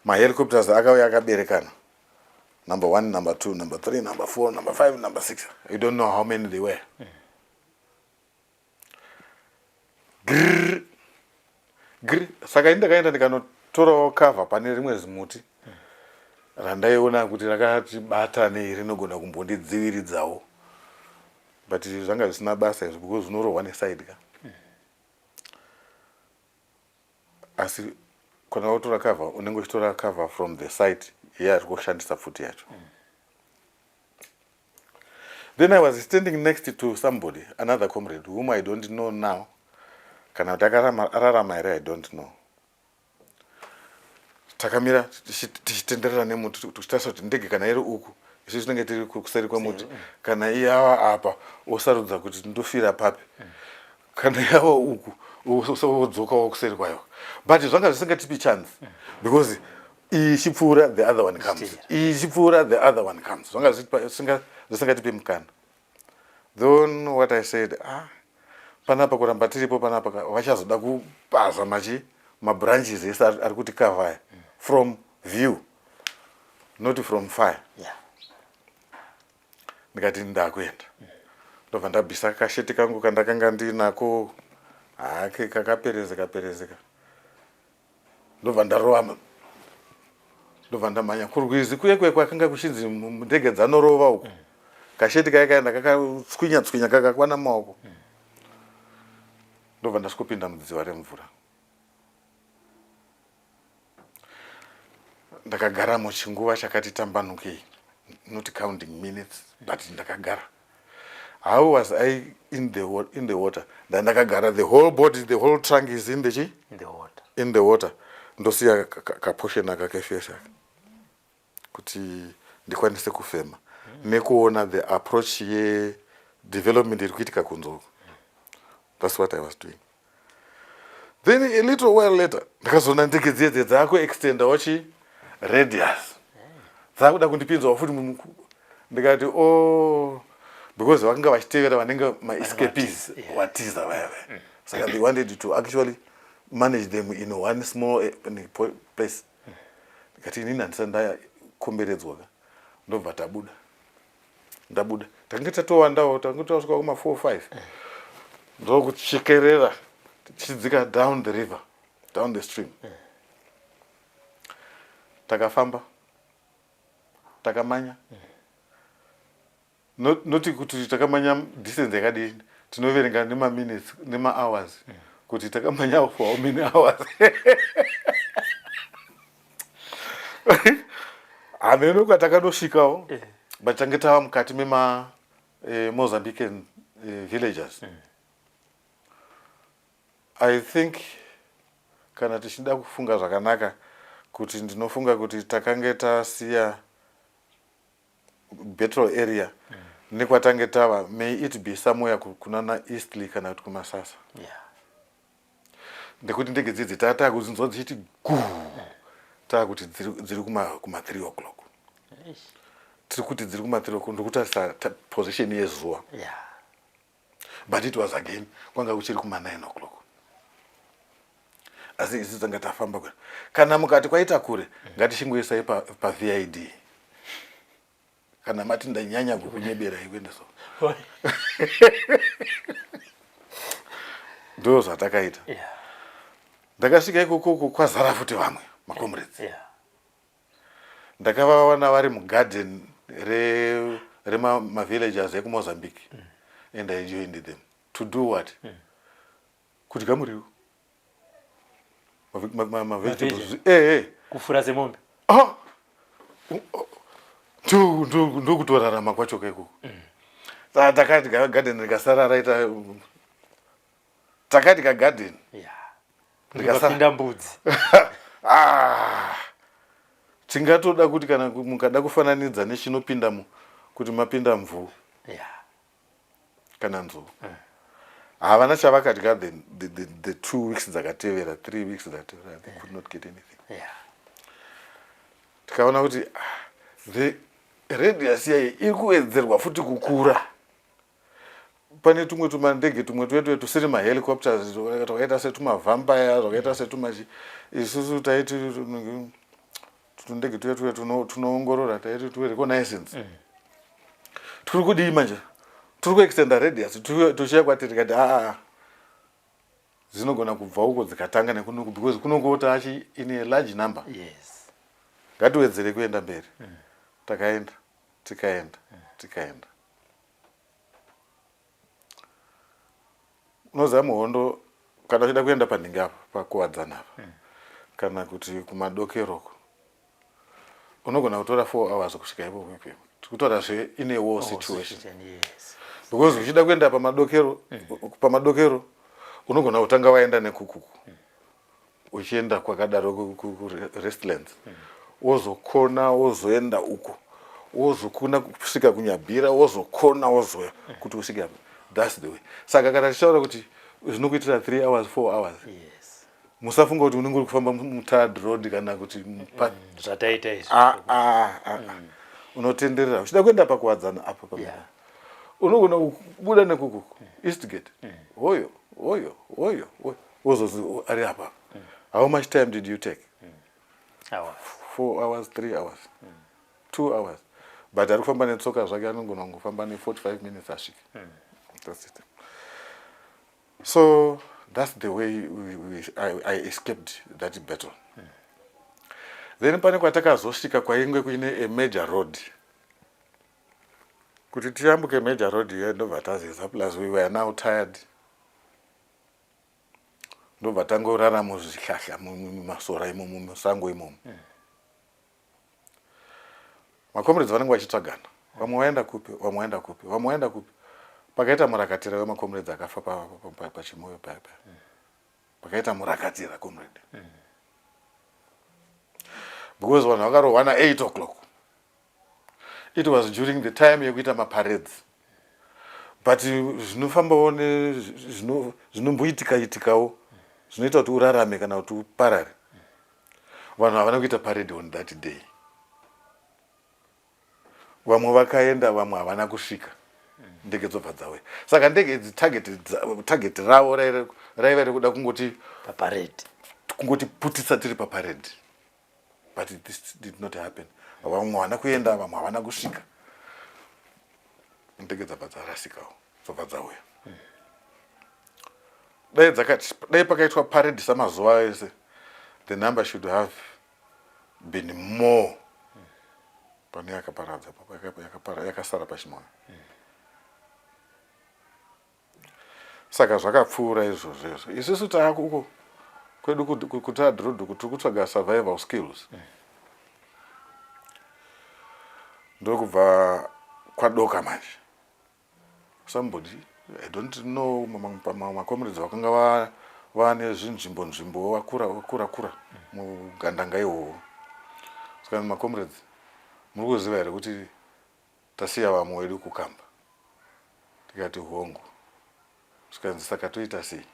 Mahelicopters akauya akaberekana. Number one, number two, number three, number four, number five, number six. You don't know how many they were. Grrr. Grrr. Saka ini ndakaenda ndikanotorawo cover pane rimwe zimuti randaiona kuti rakati batanei rinogona kumbondidziviridzawo but zvanga zvisina basa izvo because unorohwa neside ka Asi kana watora cover unenge uchitora cover from the site yeari kushandisa pfuti yacho. Then I was standing next to somebody, another comrade whom I don't know now. Kana kuti akararama here I don't know. Takamira tichitenderera nemuti tichitarisa kuti ndege kana iri uku isu tinenge tiri kuseri kwemuti kana iyava apa osarudza kuti ndofira papi. Kana yava uku wodzokawo kuseri kwayo but zvanga zvisingatipi chance because iyi ichipfuura the other one comes iyi ichipfuura the other one comes zvanga zvisingatipi mukana then what i said ah panapa kuramba tiripo panapa vachazoda kupaza machi mabranches ese ari kuti cover from view not from fire yeah. Ndikati ndakuenda ndobva ndabvisa kasheti kangu kandakanga ndinako hake kakaperezeka perezeka ndobva ndarova ndobva ndamhanya kurwizi kuye kuye kwakanga kuchinzi ndege dzanorova uku kasheti kaya kaenda kakatswinya tswinya kakakwana maoko ndobva ndasvikopinda mudziva remvura Ndakagaramo chinguva chakati tambanukei not counting minutes but ndakagara. How was I in the, in the water? Ndandakagara the whole body, the whole trunk is in the chi? In the water. In the water. Ndosiya kaportion aka keface aka kuti ndikwanise kufema nekuona the approach ye development iri kuitika kunze uku. That's what I was doing. Then a little while later ndakazoona ndege dziye dziye dzakuextendawo chi radius dzakuda kundipinzawo futi ndikati o oh, because vakanga vachitevera vanenge maescapees watiza vaya vaya mm. saka they wanted to actually manage them in one small eh, place ndikati inini handisati ndakomberedzwa ka ndobva tabuda ndabuda tange tatowandawo tange tasvika kuma 4 5 ndokuchekerera tichidzika down the river down the stream takafamba takamanya noti kuti takamanya distance yakadii tinoverenga nemaminutes nemahours kuti takamanya for how many hours hameno kwatakanosvikawo eh. but tange tava mukati mema eh, mozambican eh, villagers mm. i think kana tichida kufunga zvakanaka kuti ndinofunga kuti takange tasiya battle area mm. nekwatange tava may it be somewhere kunana eastly kana kuti kumasasa yeah. Ndekuti ndege dzidzi tatakudzinzwa dzichiti gu takuti dziri kuma 3 o'clock tiri kuti dziri kuma 3 o'clock ndikutarisa position yezuva yeah. But it was again kwanga kuchiri kuma 9 o'clock. Asi isu tanga tafamba kure. Kana mukati kwaita kure, ngatichingoisai paVID pa kana mati ndanyanya kukunyeberai kuenda so. Ndo zvatakaita. Ndakasvika ikoko kwazara futi vamwe macomrades. Ndakavawana vari mugarden remavillagers re ekuMozambique. And I joined them to do what? Kudya muriwo, mavegetables, eh. Kufura semombe. Ah! Ndokutorarama kwacho kaikoko. Saka takadya garden rikasara raita, takadya garden. Rikasara mbudzi. Ah! Tingatoda kuti kana mukada kufananidza nechinopinda kuti mapinda mvuu kana nzou. Havana chavakadya the 2 weeks dzakatevera, 3 weeks dzakatevera. They could not get anything. Tikaona kuti ah, the radius yayi iri kuwedzerwa futi kukura. Pane tumwe tumandege tumwe tuye tusiri mahelicopters, twakaita setumavampire, zvakaita setumachi. Isusu taiti tundege tuye tuye tunoongorora, taiti tuwe reconnaissance. Turi kudii manje? Turi kuextenda radius tuchiya kwatiri. Tikati aa, dzinogona kubva uko dzikatanga nekunoku, because kunongota achi in a large number. Ngatiwedzere kuenda mberi. Takaenda, tikaenda, tikaenda. Unoziva, muhondo kana uchida kuenda panhingi apa paKuwadzana apa kana kuti kumadokeroko, unogona kutora 4 hours kusvika ikoko. Ikweyo tikutaura zve in a war situation. Because uchida kuenda pamadokero, pamadokero unogona kutanga waenda nekukuku, uchienda kwakadaro kuRestlands, wozokona, wozoenda uko, wozokona kusvika kuNyabhira, wozokona, wozoya kuti usvike apa. That's the way. Saka kana tichitaura kuti zvinokuitira 3 hours, 4 hours, musafunga kuti unenge uri kufamba mutarred road kana kuti Zvataita izvi. Ah, ah, ah, ah. Unotenderera uchida kuenda paKuwadzana apa pa unogona kubuda nekuku Eastgate, hoyo hoyo hoyo hoyo, wozozi ari apa. How much time did you take? Hours. 4 hours, 3 hours, 2 hours. But ari kufamba netsoka zvake anogona kungofamba ne45 minutes asvika. That's it. So that's the way I escaped that battle. Then pane kwatakazosvika kwainge kuine a major road. Kuti tiyambuke major road iyoyo, ndobva tazeza. Plus we were now tired. Ndobva tangorara muzvihlahla, mumasora imomo, musango imomo. Macomrades vanenge vachitsvagana, vamwe vaenda kupi, vamwe vaenda kupi, vamwe vaenda kupi. Pakaita murakatira wemacomrades akafa paChimoio paya paya. Pakaita murakatira comrade, because vanhu vakarohwa na8 o'clock. It was during the time yekuita maparades, but zvinofambawo zvinomboitika itikawo zvinoita kuti urarame kana kuti uparare. Vanhu havana kuita parade on that day. Vamwe vakaenda, vamwe havana kusvika. Ndege dzobva dzauya. Saka ndege idzi, target ravo raiva rekuda kungoti Paparade. Kungoti putitsa tiri paparade. But this did not happen. Vamwe havana kuenda, vamwe havana kusvika. Ndege dzabva dzarasikawo, dzobva dzauya. Dai dzakati, dai pakaitwa parade samazuva ese, the number should have been more pane yakaparadza, yakasara paChimoio. Saka zvakapfuura izvozvo izvo. Isusu taakuko kwedu kutarred road, kuti tiri kutsvaga survival skills. Ndokubva kwadoka manje. Somebody, I don't know, macomrades vakanga vane zvinzvimbo nzvimbo, vakura vakura kura mugandanga ihwohwo. Saka macomrades, muri kuziva here kuti tasiya vamwe vedu kukamba? Tikati hongu. Zvikanzi, saka toita sei?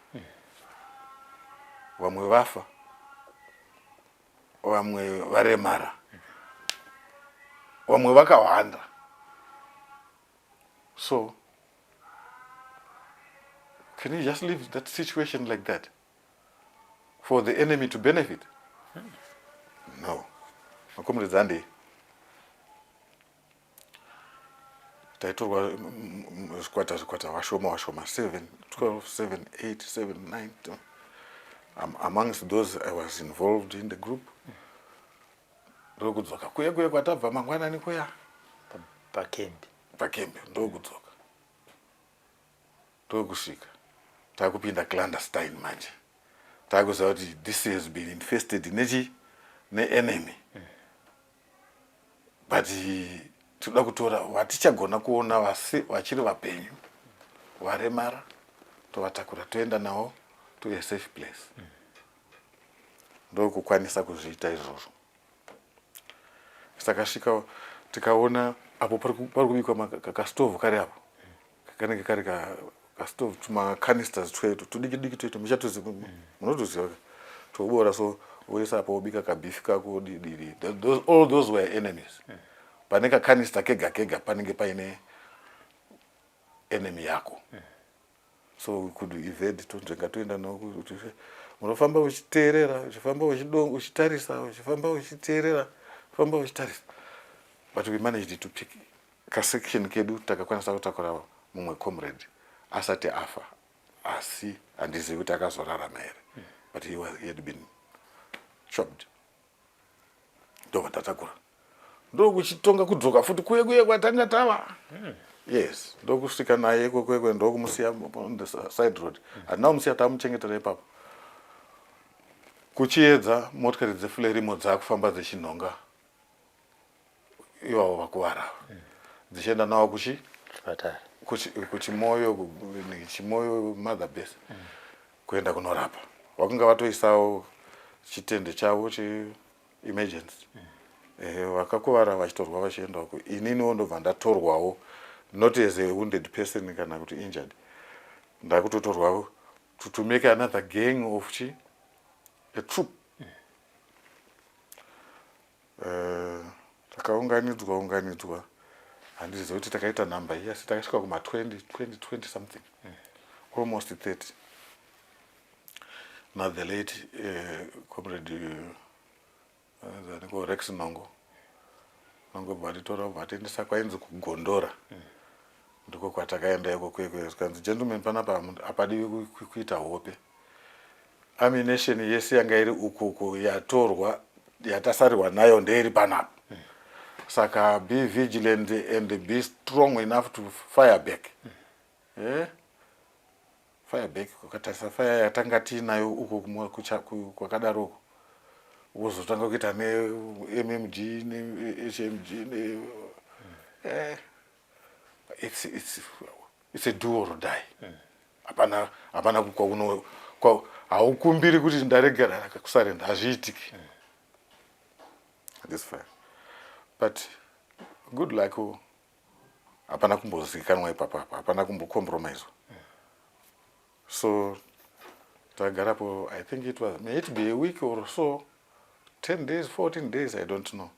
Vamwe vafa, vamwe varemara, vamwe vakawanda. So can you just leave that situation like that? For the enemy to benefit? No. Macomrades handei. Taitorwa zvikwata zvikwata, vashoma vashoma, 7, 12, 7, 8, 7, 9. Amongst those, I was involved in the group. Ndokudzoka kuye kuye kwatabva mangwanani kuya. Pakembi. Pakembi. Ndokudzoka, ndokusvika takupinda clandestine. Manje takuziva kuti this has been infested nechi neenemy, but tinoda kutora vatichagona kuona vachiri vapenyu, varemara, tovatakura toenda navo to a safe place. Ndokukwanisa kuzviita izvozvo. Takasvika tikaona apo pari kubikwa kastovhu kari apo, kanenge kari kastovhu, tumacanisters twetu tudiki diki twetu, muchatoziva, munotoziva, tobora so, woisa apo, wobika kabeef kako dididi. All those were enemies. Pane kacanister kega kega panenge paine enemy yako. So we could evade, tonzvenga toenda nao. Munofamba uchiteerera, uchifamba uchitarisa, uchifamba uchiteerera, famba uchitarisa, but we managed to pick kasection kedu. Takakwanisa kutakura mumwe comrade asati afa, asi handizivi kuti akazorarama here, but he had been chopped. Ndobva tatakura, ndokuchitonga kudzoka futi kuye kuye kwatanga tava. Yes, ndokusvika naye ikoko, ndokumusiya on the side road. Handina kumusiya, tamuchengetera ipapo. Kuchiedza, motikari dzeFrelimo dzaakufamba dzichinhonga ivavo vakuvara, dzichienda navo kuchi Chipatara. Kuchimoyo, Chimoio Mother Base, kuenda kunorapa. Vakanga vatoisawo chitende chavo cheemergency. Vakakuvara vachitorwa vachienda uko. Ininiwo ndobva ndatorwawo, not as a wounded person kana kuti injured, ndakutotorwawo to make another gang of chi a troop. Takaunganidzwa unganidzwa, handizivi kuti takaita nhamba iyi, asi takasvika kuma 20, 20, 20 something, almost 30, na the late comrade aniko Rex Nongo. Nongo bva titora, bva tiendesa kwainzi kuGondora. Ndiko kwatakaenda iko kwekwe. Zvikanzi, "Gentlemen, panapa hapadiwi kuita hope. Ammunition yese yanga iri ukuku yatorwa, yatasarirwa nayo ndeiri panapa. Saka be vigilant and be strong enough to fire back." Fire back, ukatarisa fire yatanga tiinayo uko kwakadaroko, wozotanga kuita neMMG neHMG ne it's a do or die. Hapana, hapana kwauno haukumbiri kuti ndaregera kusurrender, hazviitiki. This fire, but good luck, oh, hapana kumbozikanwa ipapo apa, hapana kumbocompromiswa. So tagarapo, I think it was, may it be a week or so, 10 days, 14 days, I don't know.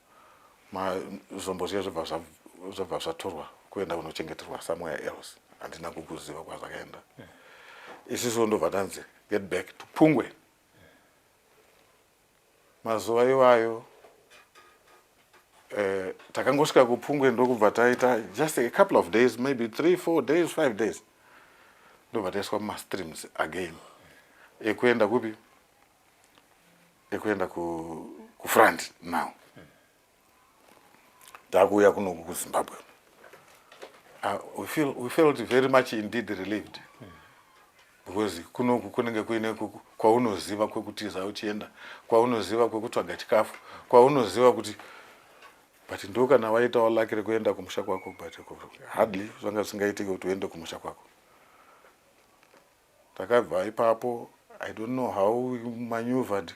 Mazombo zviya zvabva zvatorwa kuenda kunochengeterwa somewhere else, handina kukuziva kwazvakaenda. Isusu ndobva tanzi get back to Pungwe. Mazuva iwayo takangosvika kuPungwe, ndokubva taita just a couple of days, maybe 3, 4 days, 5 days, ndobva taiswa mumastreams again ekuenda kupi, ekuenda kufront. Now takuuya kunoku kuZimbabwe. We felt very much indeed relieved, because kunoku kunenge kuine kwaunoziva kwekutiza uchienda, kwaunoziva kwekutsvaga chikafu, kwaunoziva kuti, but ndo kana waitawo lucky rekuenda kumusha kwako, but hardly zvanga zvisingaitiki kuti uende kumusha kwako. Takabva ipapo, I don't know how we maneuvered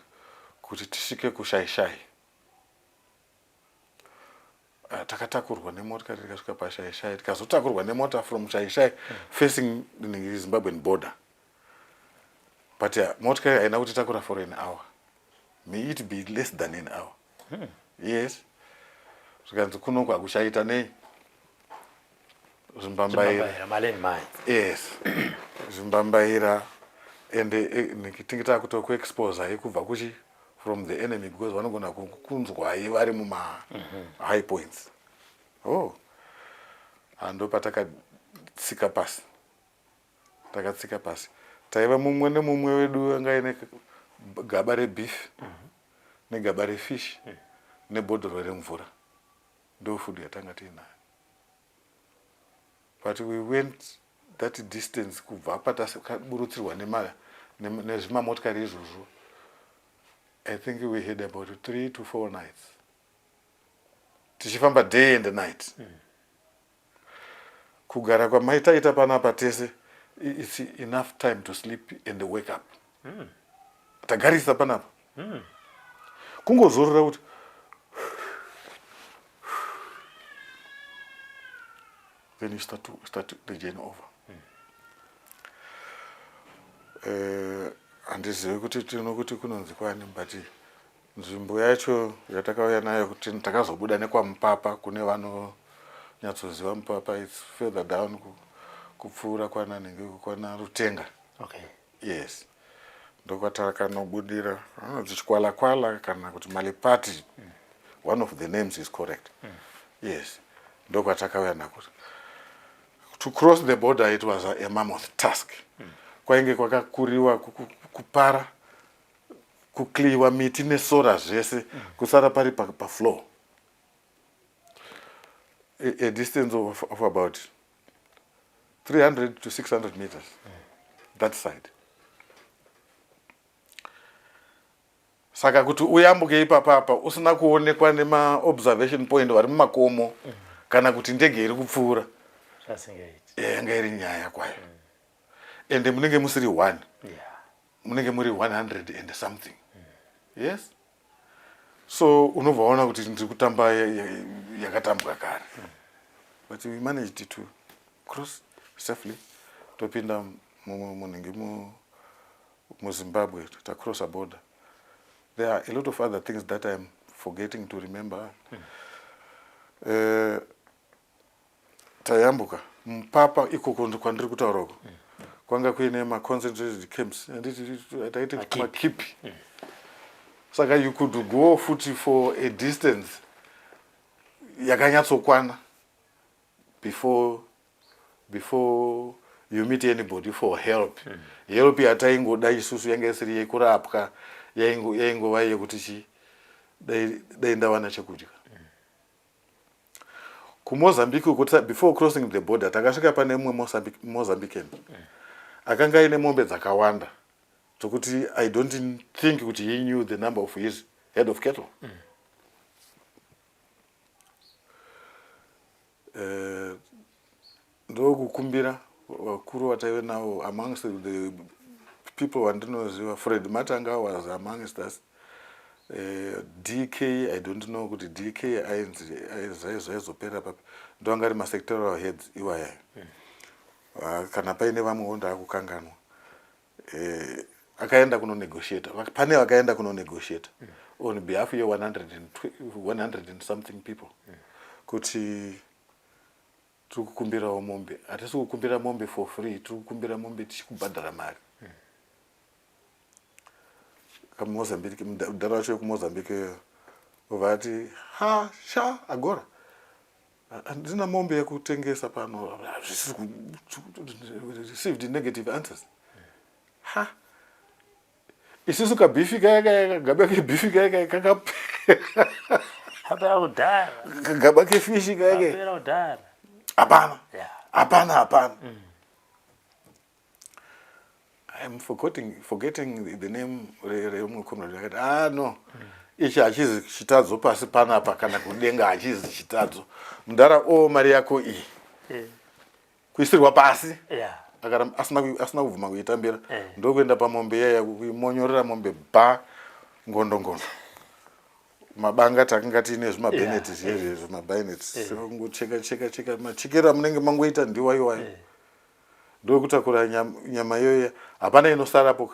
kuti tisvike kuShaishai. Takatakurwa nemotikari tikasvika paShaishai, tikazotakurwa nemota from Shaishai facing the Zimbabwean border, but motikari haina kutitakura for an hour, may it be less than an hour. Yes, zvikanzi kunoku hakuchaita nei zvimbambaira. Zvimbambaira, malandmines. Yes, zvimbambaira. And tinge takutokuexposai kubva kuchi from the enemy because vanogona kunzwai vari muma high points. Oh, hando patakatsika pasi, takatsika pasi, taiva mumwe nemumwe wedu anga aine gaba rebeef negaba refish nebhodhoro remvura. Ndo food yatanga tiinayo. But we went that distance kubva patakaburutsirwa nezvimamotikari izvozvo. I think we had about 3 to 4 nights tichifamba day and night. Kugara kwamaitaita panapa tese, it's enough time to sleep and wake up. Tagarisa panapa, kungozorora kuti then you start the journey over. Handizivi kuti tinokuti kunonzi kwani, but nzvimbo yacho yatakauya nayo kuti takazobuda nekwaMupapa, kune vanonyatsoziva Mupapa, it's further down kupfuura kwana nenge kwana Rutenga. Yes, ndokwatakanobudirira, anonzi Chikwalakwala kana kuti Malipati. One of the names is correct. Yes, ndokwatakauya nako. To cross the border, it was a mammoth task. Kwainge kwakakuriwa kupara, kukliwa miti nesora zvese, kusara pari pafloor, a distance of about 300 to 600 meters that side. Saka kuti uyambuke ipapapa usina kuonekwa nemaobservation point vari mumakomo kana kuti ndege iri kupfuura, Zvasingaiti. Yanga iri nyaya kwayo. Ende munenge musiri one, munenge muri 100 and something. Yes, so unobva waona kuti ndiri kutamba yakatambwa kare. But we managed to cross safely, topinda munenge muZimbabwe, tacrossa border. There are a lot of other things that I'm forgetting to remember. Tayambuka Mupapa ikoko kwandiri kutaura uko, kwanga kuine maconcentrated camps, handiti taiti Makipi. Makipi. Saka you could go futi for a distance yakanyatsokwana before you meet anybody for help. Help yataingoda isusu yanga isiri yekurapwa, yaingova yekuti chi dai ndawana chekudya. KuMozambique uko, before crossing the border, takasvika pane mumwe Mozambican akanga aine mombe dzakawanda dzokuti I don't think kuti he knew the number of his head of cattle. Ndokukumbira vakuru vataive navo, amongst the people vandinoziva, Fred Matanga was amongst us, DK, I don't know kuti DK ainzi zvaizopera papi. Ndoanga ari masectoral heads iwayayo. Kana paine vamwewo ndaakukanganwa. Akaenda kunonegotiata, pane vakaenda kunonegotiata on behalf ye100 and something people kuti tiri kukumbirawo mombe. Hatisi kukumbira mombe for free, tiri kukumbira mombe tichikubhadhara mari. KaMozambique, mudhara wacho wekuMozambique obva ati, "Ha, sha, agora handina mombe yekutengesa pano." Zvisiri received negative answers. Ha, isusu kabeef kaya kaya, kagaba kebeef kaya kaya kakapera. Apera kudhara. Kagaba kefish kaya kaya. Apera kudhara. Hapana. Hapana, hapana. I'm forgetting the name reumwe comrade akati, "Ah, no, ichi hachizi chitadzo pasi panapa kana kudenga, hachizi chitadzo mudhara o mari yako iyi." Kuisirwa pasi. Asina kubvuma kuitambira. Ndokuenda pamombe iyaya, kuimonyorera mombe ba ngondo ngondo, mabanga takanga tiine zvimabayonet zviye, zvimabayonet, kungocheka cheka cheka, machekero amunenge mangoita ndiwa iwayo. Ndokutakura nyama iyoyo, hapana inosarapo,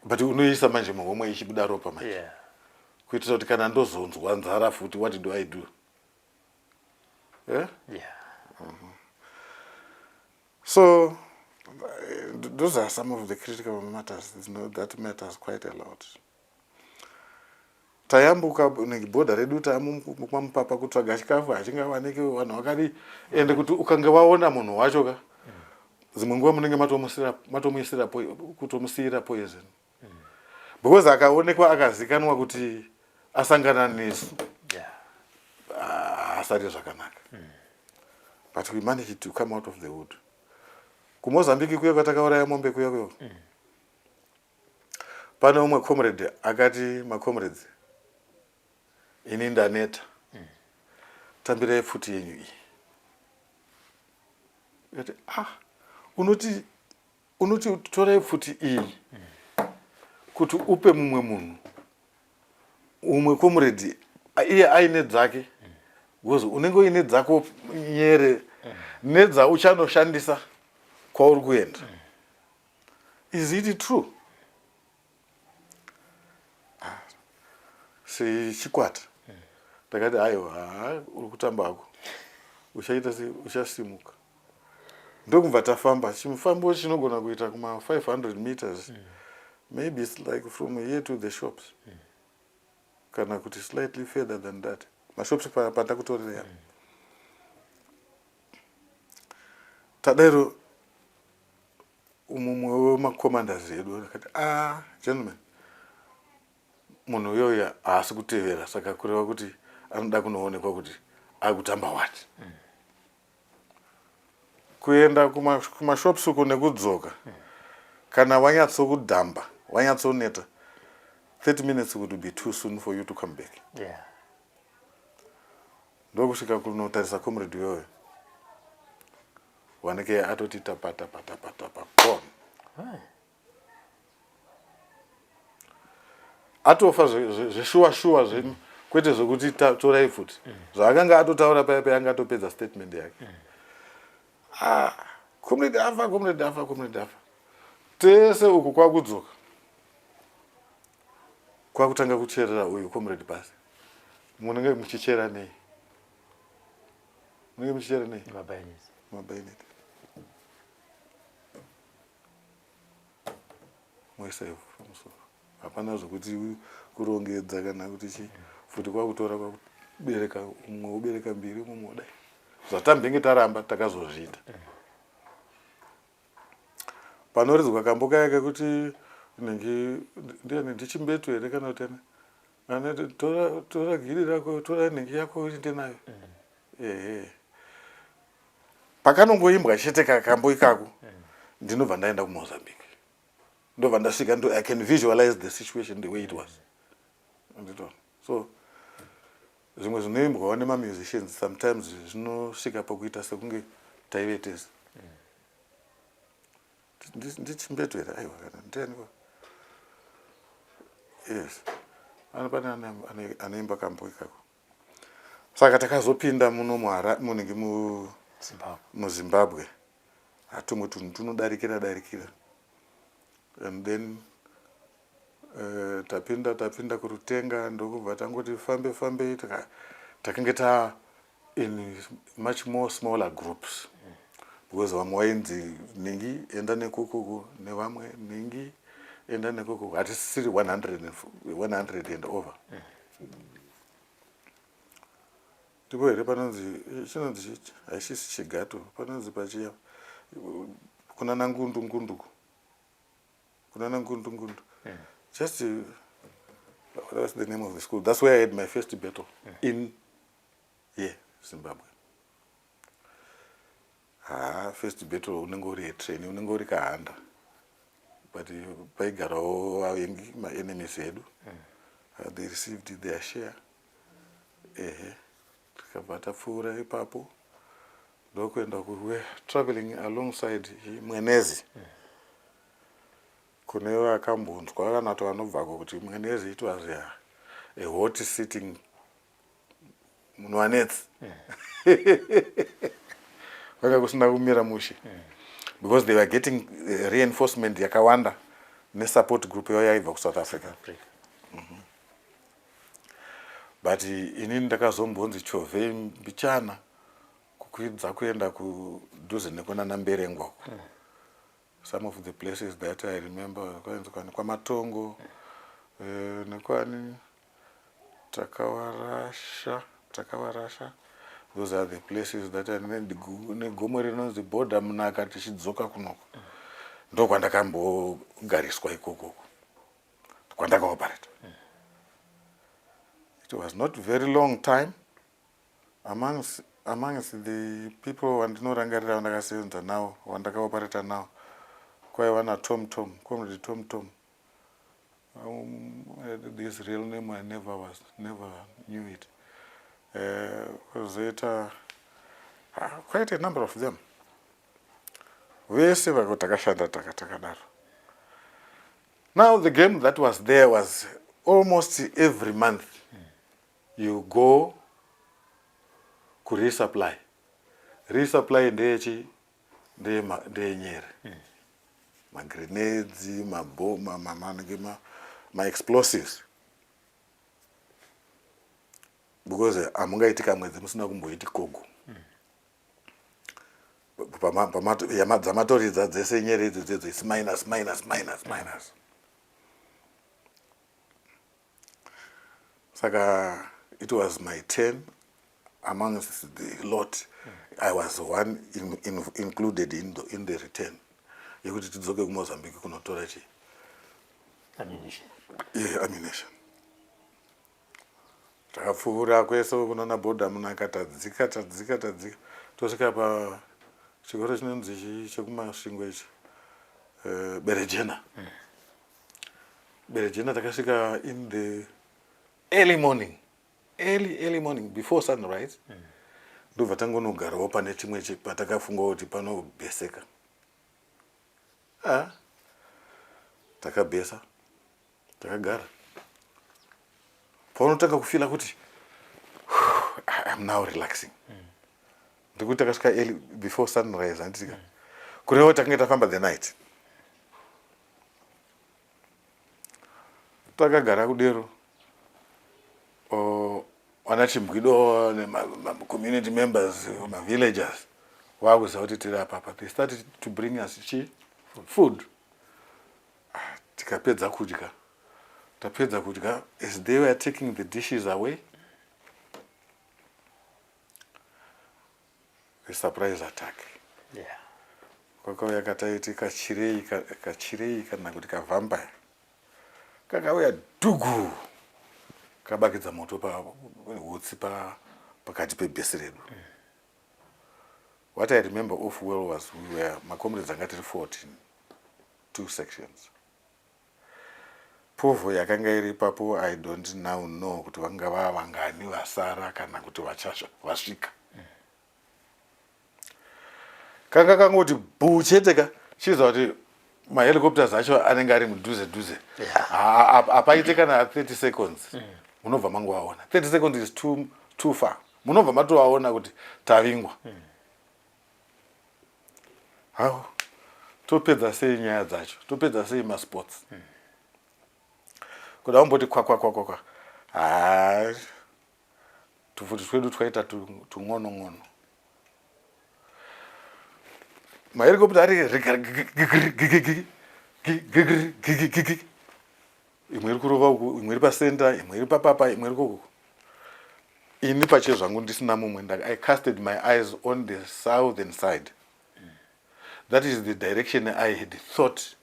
but unoisa manje muhomwe ichibuda ropa manje, kuitira kuti kana ndozonzwa nzara futi, what do I do, eh? Yeah. So Those are some of the critical matters, you know, that matters quite a lot. Tayambuka border redu tamukwamupapa kutsvaga chikafu hachingawaniki, vanhu vakadi ende kuti ukange waona munhu wacho ka, dzimwe nguva munenge matomuisira kutomusiyira poison, because akaonekwa akazikanwa kuti asangana nesu, asati zvakanaka. But we managed to come out of the wood. KuMozambique kuya kwatakauraya mombe kuya kuya, pane umwe comrade akati, "Macomrades, ini ndaneta, tambirai pfuti yenyu iyi." Akati, "Ah, unoti torai pfuti iyi kuti upe mumwe munhu?" Umwe comrade iye aine dzake, because unenge uine dzako nyere nedzauchanoshandisa kwauri kuenda. Is it true? Ah, sechikwata ndakati, "Aiwa, ha, uri kutamba hako, uchaita se uchasimuka." Ndokubva tafamba chimufambo chinogona kuita kuma 500 meters, maybe it's like from here to the shops, kana kuti slightly further than that, mashops pandakutorera. Tadaro, mumwe wemacommanders edu akati, "Ah, gentlemen, munhu uyoyo haasi kutevera, saka kureva kuti anoda kunoonekwa kuti ari kutamba wati kuenda kumashops uko nekudzoka. Kana wanyatsokudhamba, wanyatsoneta, 30 minutes would be too soon for you to come back." Ndokusvika kunotarisa comrade uyoyo, wanike atoti tapa tapa tapa tapa, gone. Atofa zveshuwa shuwa, kwete zvekuti torai futi. Zvaakanga atotaura paya paya, anga atopedza statement yake. Ah, comrade afa, comrade afa, comrade afa. Tese uku kwakudzoka, kwakutanga kucherera uyu comrade pasi. Munenge muchichera nei? Munenge muchichera nei? Mabayonet. Mabayonet, moisa ivhu pamusoro. Hapana zvokuti kurongedza kana kuti chi futi. Kwakutora, kwakubereka, umwe ubereka mbiri, umwe udai. Zvatambenge taramba takazozviita. Panoridzwa kambo kaya kekuti nhingi ndiani, ndiChimbetu here kana kuti ani anoti, "Tora, tora giri rako, tora nhingi yako uinde nayo"? Ehe, pakanongoimbwa chete kakambo ikako, ndinobva ndaenda kuMozambique. Ndobva ndasvika, I can visualize the situation the way it was. Anditoona. So zvimwe zvinoimbwawo nemamusicians sometimes zvinosvika pakuita sekunge taive tese. NdiChimbetu here? Aiwa, kana ndianiko? Yes, ano pane anoimba kambo ikako. Saka takazopinda muno munenge Zimbabwe. muZimbabwe, hatumwe tunhu tunodarikira darikira, and then tapinda kuRutenga, ndokubva tangoti fambe fambe. Takange ta in much more smaller groups, because vamwe vainzi ningi enda nekukuku, nevamwe ningi enda nekukuku. Hatisisiri 100 and over. Ndipo here panonzi, chinonzi haishisi chigato, panonzi pachiya kuna nangundu ngunduku, kuna nangundu ngundu. Just that's the name of the school. That's where I had my first battle in here, Zimbabwe. Ha, first battle unenge uri train, unenge uri kahanda, but paigarawo vavengi, maenemies edu. They received their share. Ehe, tikabva tapfuura ipapo, ndokuenda kuwe traveling alongside Mwenezi. Kune vakambonzwa kana kuti vanobvako kuti Mwenezi, it was a hot sitting munhu wanetsi, kwanga kusina kumira mushe, because they were getting reinforcement yakawanda nesupport group yavo yaibva kuSouth Africa. Africa. But inini ndakazombonzi chovhei mbichana kukwidza kuenda kudhuze nekunana Mberengwa uko. Some of the places that I remember kwainzi kwani kwaMatongo eh, nekwani Takawarasha, Takawarasha. Those are the places that I negomo rinonzi border Munaka tichidzoka kunoko. Ndokwandakambogariswa ikoko. Kwandakaoperate. It was not very long time amongst, amongst the people vandinorangarira vandakasevenza nawo vandakaoperata nawo kwaiva naTom Tom, Comrade Tom Tom. This real name I never was never knew it. Kwozoita quite a number of them. Vese vako takashanda takadaro. Now the game that was there was almost every month you go kuresupply. Resupply ndeyechi ndeyenyere. Magrenades, mabhoma, manenge maexplosives. Because hamungaiti kamwedzi musina kumboiti kogo. Dzamatoridza dzese nyere idzi dzedzo its minus minus minus minus. Saka it was my turn amongst the lot. I was one included in the return yekuti tidzoke kuMozambique kunotora chi ammunition. Yeah, ammunition. Takapfuura kwese kunana bhodha Munaka, tadzika tadzika tadzika tosvika pa chikoro chinonzi chekuMasvingo ichi, Berejena. Berejena takasvika in the early morning, early early morning before sunrise. Ndobva tangonogarawo pane chimwe patakafunga kuti panobheseka. Ah, takabhesa takagara, paunotanga kufila kuti I'm now relaxing, ndikuti takasvika early before sunrise, handitika kureva kuti takange tafamba the night. Takagara kudero, vana chimbwido nemacommunity members, mavillagers vakuziva kuti tiri apapa. They started to bring us chi food. Ah, tikapedza kudya, tapedza kudya, as they were taking the dishes away, the surprise attack kwakauya kataiti kachirei kachirei kana kuti kavampire kakauya dhugu kabakidza moto pahutsi pakati pebhesi redu. What I remember of well was we were macomrades anga tiri 14, two sections. Povho yakanga iri ipapo, I don't now know kuti vanga vava vangani vasara kana kuti vachasva vasvika. Kanga kangoti bhu chete ka chiziva kuti mahelicopters acho anenge ari mudhuze dhuze. Hapaite kana 30 seconds munobva mangovaona. 30 seconds is too, too far. Munobva matovaona kuti tavingwa. Hau, topedza sei nyaya dzacho, topedza sei masports? Kuda kumboti kwakwakwakwa, ha, tupfuti twedu twaita tung'ono ng'ono. Mahelicopter ari gigigi, imwe iri kurova uku, imwe iri pacenter, imwe iri papapa, imwe iri kokuku. Ini pache zvangu ndisina mumwe, I casted my eyes on the southern side. That is the direction I had thought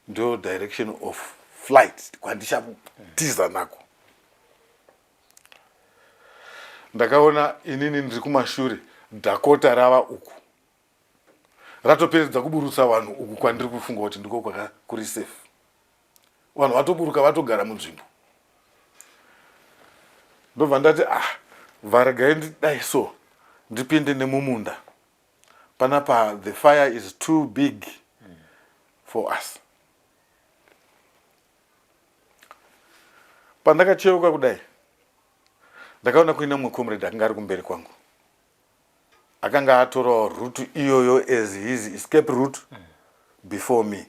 ndo direction of flight kwandichatizа nako. Ndakaona inini ndiri kumashure, Dakota rava uku ratoperedza kuburutsa vanhu uku kwandiri kufunga kuti ndiko kuri safe. Vanhu vatoburuka vatogara munzvimbo. Ndobva ndati, ah, varegai ndidai so ndipinde nemumunda panapa, the fire is too big for us. Pandakacheuka kudai, ndakaona kuine mumwe comrade akanga ari kumberi kwangu, akanga atorawo route iyoyo as his escape route before me.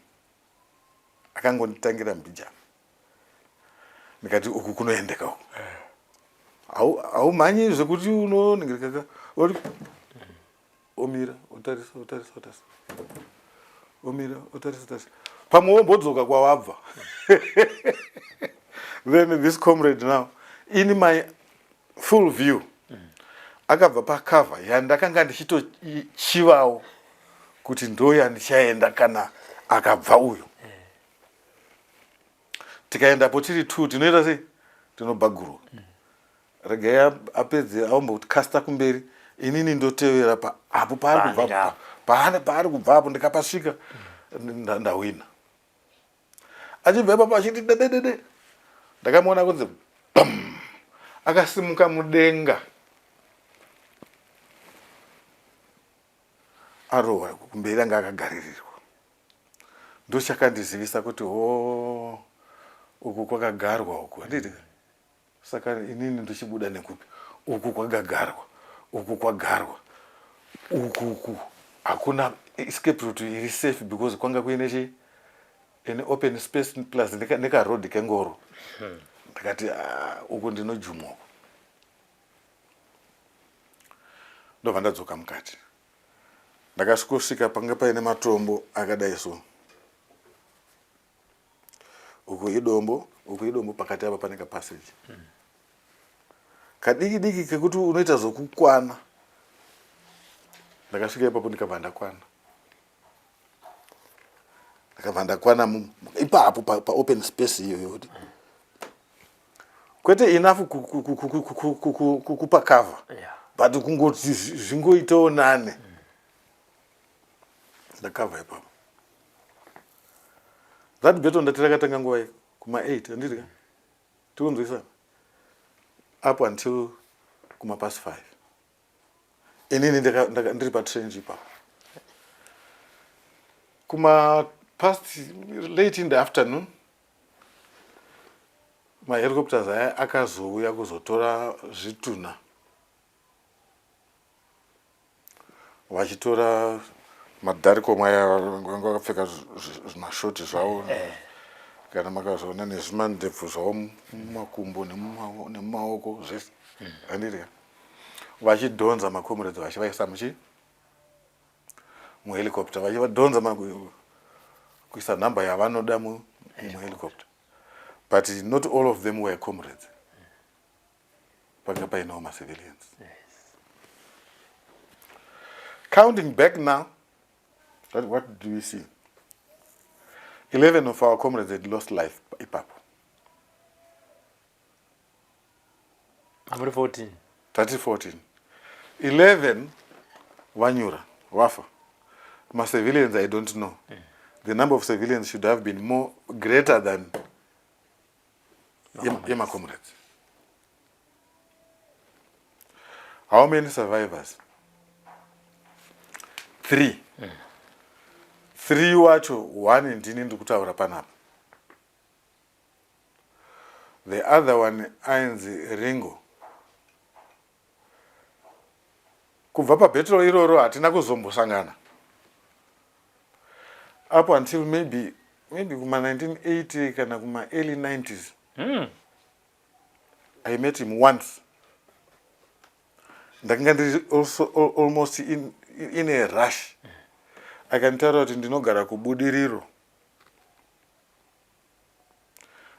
Akangonditangira mbijana. Ndikati uku kunoendeka uku, haumhanyi zvekuti unoningirikaka, omira otarisa otarisa otarisa. Omira, otarisa tarisa. Pamwe wombodzoka kwawabva. Then this comrade now, in my full view, akabva pacover yandakanga ndichitochivawo kuti ndoyandichaenda kana akabva uyo. Tikaendapo tiri two tinoita sei? Tinobhagurwa. Regai apedze aombokasta kumberi, inini ndotevera apo paari kubva, paari kubva apo ndikapasvika ndahwina. Achibva ipapo achiti dededede, ndakamuona kunzi bam, akasimuka mudenga arohwa kumberi, anga akagaririrwa. Ndochakandizivisa kuti ho, uku kwakagarwa uku, handiti? Saka inini ndochibuda nekupi? Uku kwakagarwa, uku kwagarwa, uku uku hakuna escape route iri safe because kwanga kuine chi an open space plus nekaroad kengoro. Ndakati uku ndinojumwa uku. Ndobva ndadzoka mukati. Ndakasvikosvika panga paine matombo akadai so. Uku idombo, uku idombo, pakati apa pane kapassage. Kadiki diki kekuti unoita zvokukwana. Ndakasvika ipapo ndikabva ndakwana. Ndakabva ndakwana ipapo pa open space iyoyo kuti. Kwete enough kukupa cover. But kungoti zvingoitawo nane. Ndakavha ipapo. That battle ndati rakatanga nguva iyi kuma 8, handiti ka? Tikunzwisana? Up until kuma past 5. Inini ndiri pa trench ipapo. Kuma past late in the afternoon, ma helicopters aya akazouya kuzotora zvitunha. Vachitora madharikomo aya vanga vakapfeka zvimashoti zvavo, kana makazviona, nezvimandebvu zvavo mumakumbo nemumaoko zvese, handiti ka? Vachidhonza macomrades vachivaisa muchi muhelicopter, vachivadhonza kuisa nhamba yavanoda muhelicopter. But not all of them were comrades. Panga painawo macivilians. Counting back now, what do we see? 11 of our comrades had lost life ipapo. Amuri 14. Tati 14. 11 vanyura, vafa. Macivilians, I don't know. The number of civilians should have been more greater than yemacomrades. How many survivors? 3. 3 wacho, 1 ndini ndiri kutaura panapa. The other one ainzi Ringo. Kubva pabattle iroro hatina kuzombosangana up until maybe kuma 1980 kana kuma early 90s. I met him once. Ndakanga ndiri also almost in a rush. Akanditaura kuti ndinogara kuBudiriro.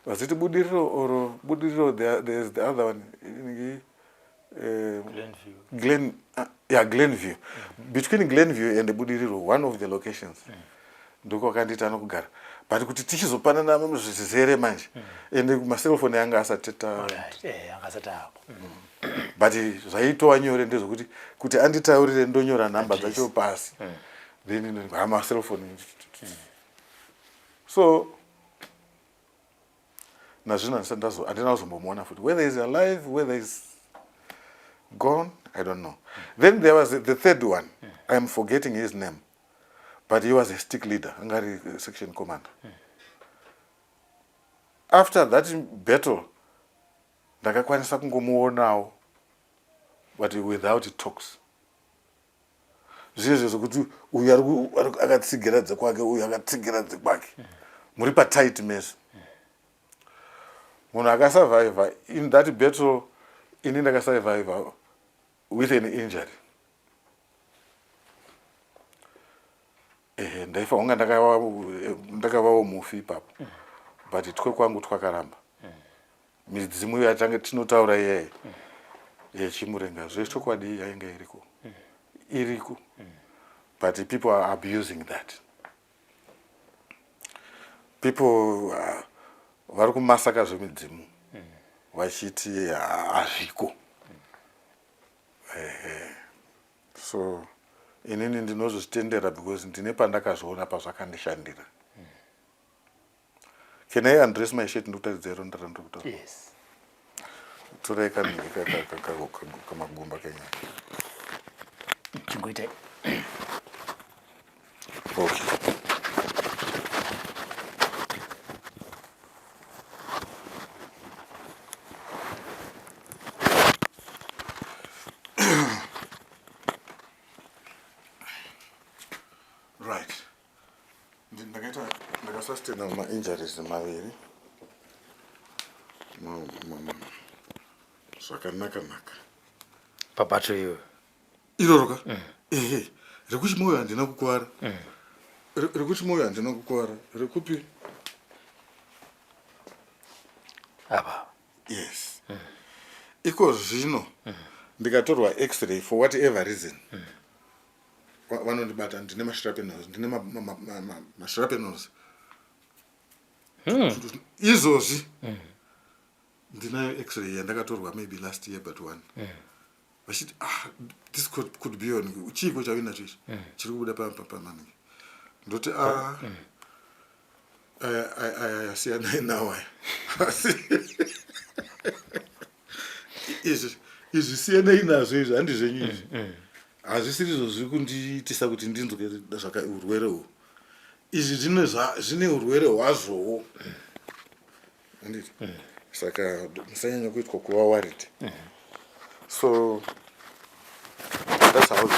Vaziti Budiriro or Budiriro, there is the other one. Inenge, Glenview. Glen, yeah, Glenview. Between Glenview and Budiriro, one of the locations. Ndiko kwakanditi anokugara. But kuti tichizopanana zvizere manje. Ende macellphone yanga asati ta Alright. Akasati apo. But zvaitova nyore ndezvekuti kuti anditaurire ndonyora nhamba dzacho pasi. Then hama cellphone. So nazvino handina kuzombomuona futi, whether he's alive, whether he's gone, I don't know. Then there was the third one. I am forgetting his name, but he was a stick leader, anga ari section commander. After that battle ndakakwanisa kungomuonawo, but without talks. Zviye zvekuti uyu akatsigira dzekwake, uyu akatsigira dzekwake, muri patight mese. Munhu akasurviva in that battle, ini ndakasurviva with an injury. Ehe, Ndaifa hunga ndakavawo mufi ipapo. But twekwangu twakaramba. Midzimu yatanga tinotaura iyayi yechimurenga zvechokwadi yainge iriko. Iriko. But people are abusing that. People vari kumasaka zvemidzimu vachiti hazviko. Ehe. So inini ndinozvitendera because ndine pandakazviona pazvakandishandira. Can I undress my shirt ndikutaridza ronda randiri kutaura? Yes. Torai kanenge kamagumba kenyaya. Chingoitai. Okay. Right. Ndakaita ndakasustaina mainjuries maviri zvakanaka naka pabato iyoyo iroro ka ehe rekuchimoyo handina kukuvara. Rekuchimoyo handina kukuvara. Rekupi? Apa. Yes. Iko zvino ndikatorwa x-ray for whatever reason, vanondibata ndine mashrapnels, ndine mashrapnels. Izvozvi ndinayo x-ray yandakatorwa maybe last year but one, vachiti, "Ah, this could be on chiiko chauinacho ichi chiri kubuda pamanenge." Ndoti, "Ah, aya aya aya siyanai nawo aya. Izvi siyanai nazvo izvi, handi zvenyu izvi, hazvisiri izvo zviri kundiitisa kuti ndinzwe zvaka urwere uhu. Izvi zvine urwere hwazvowo, handiti? Saka musanyanya kuitwa kuva worried." So that's how it is.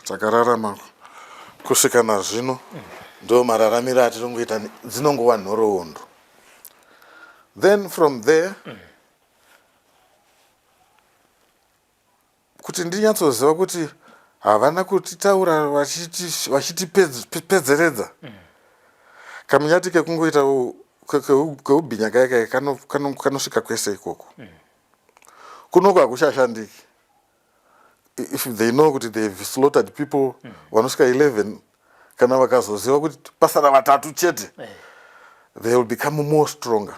Takararama kusvika nazvino, ndo mararamiro atirongoita, dzinongova nhoroondo. Then from there, kuti ndinyatsoziva kuti havana kutitaura vachitipedzeredza, kamunyati kekungoita keubhinya kaya kaya kanosvika kwese ikoko. Kunoko hakuchashandiki. If they know kuti they've slaughtered people vanosvika 11, kana vakazoziva kuti pasara vatatu chete, they will become more stronger.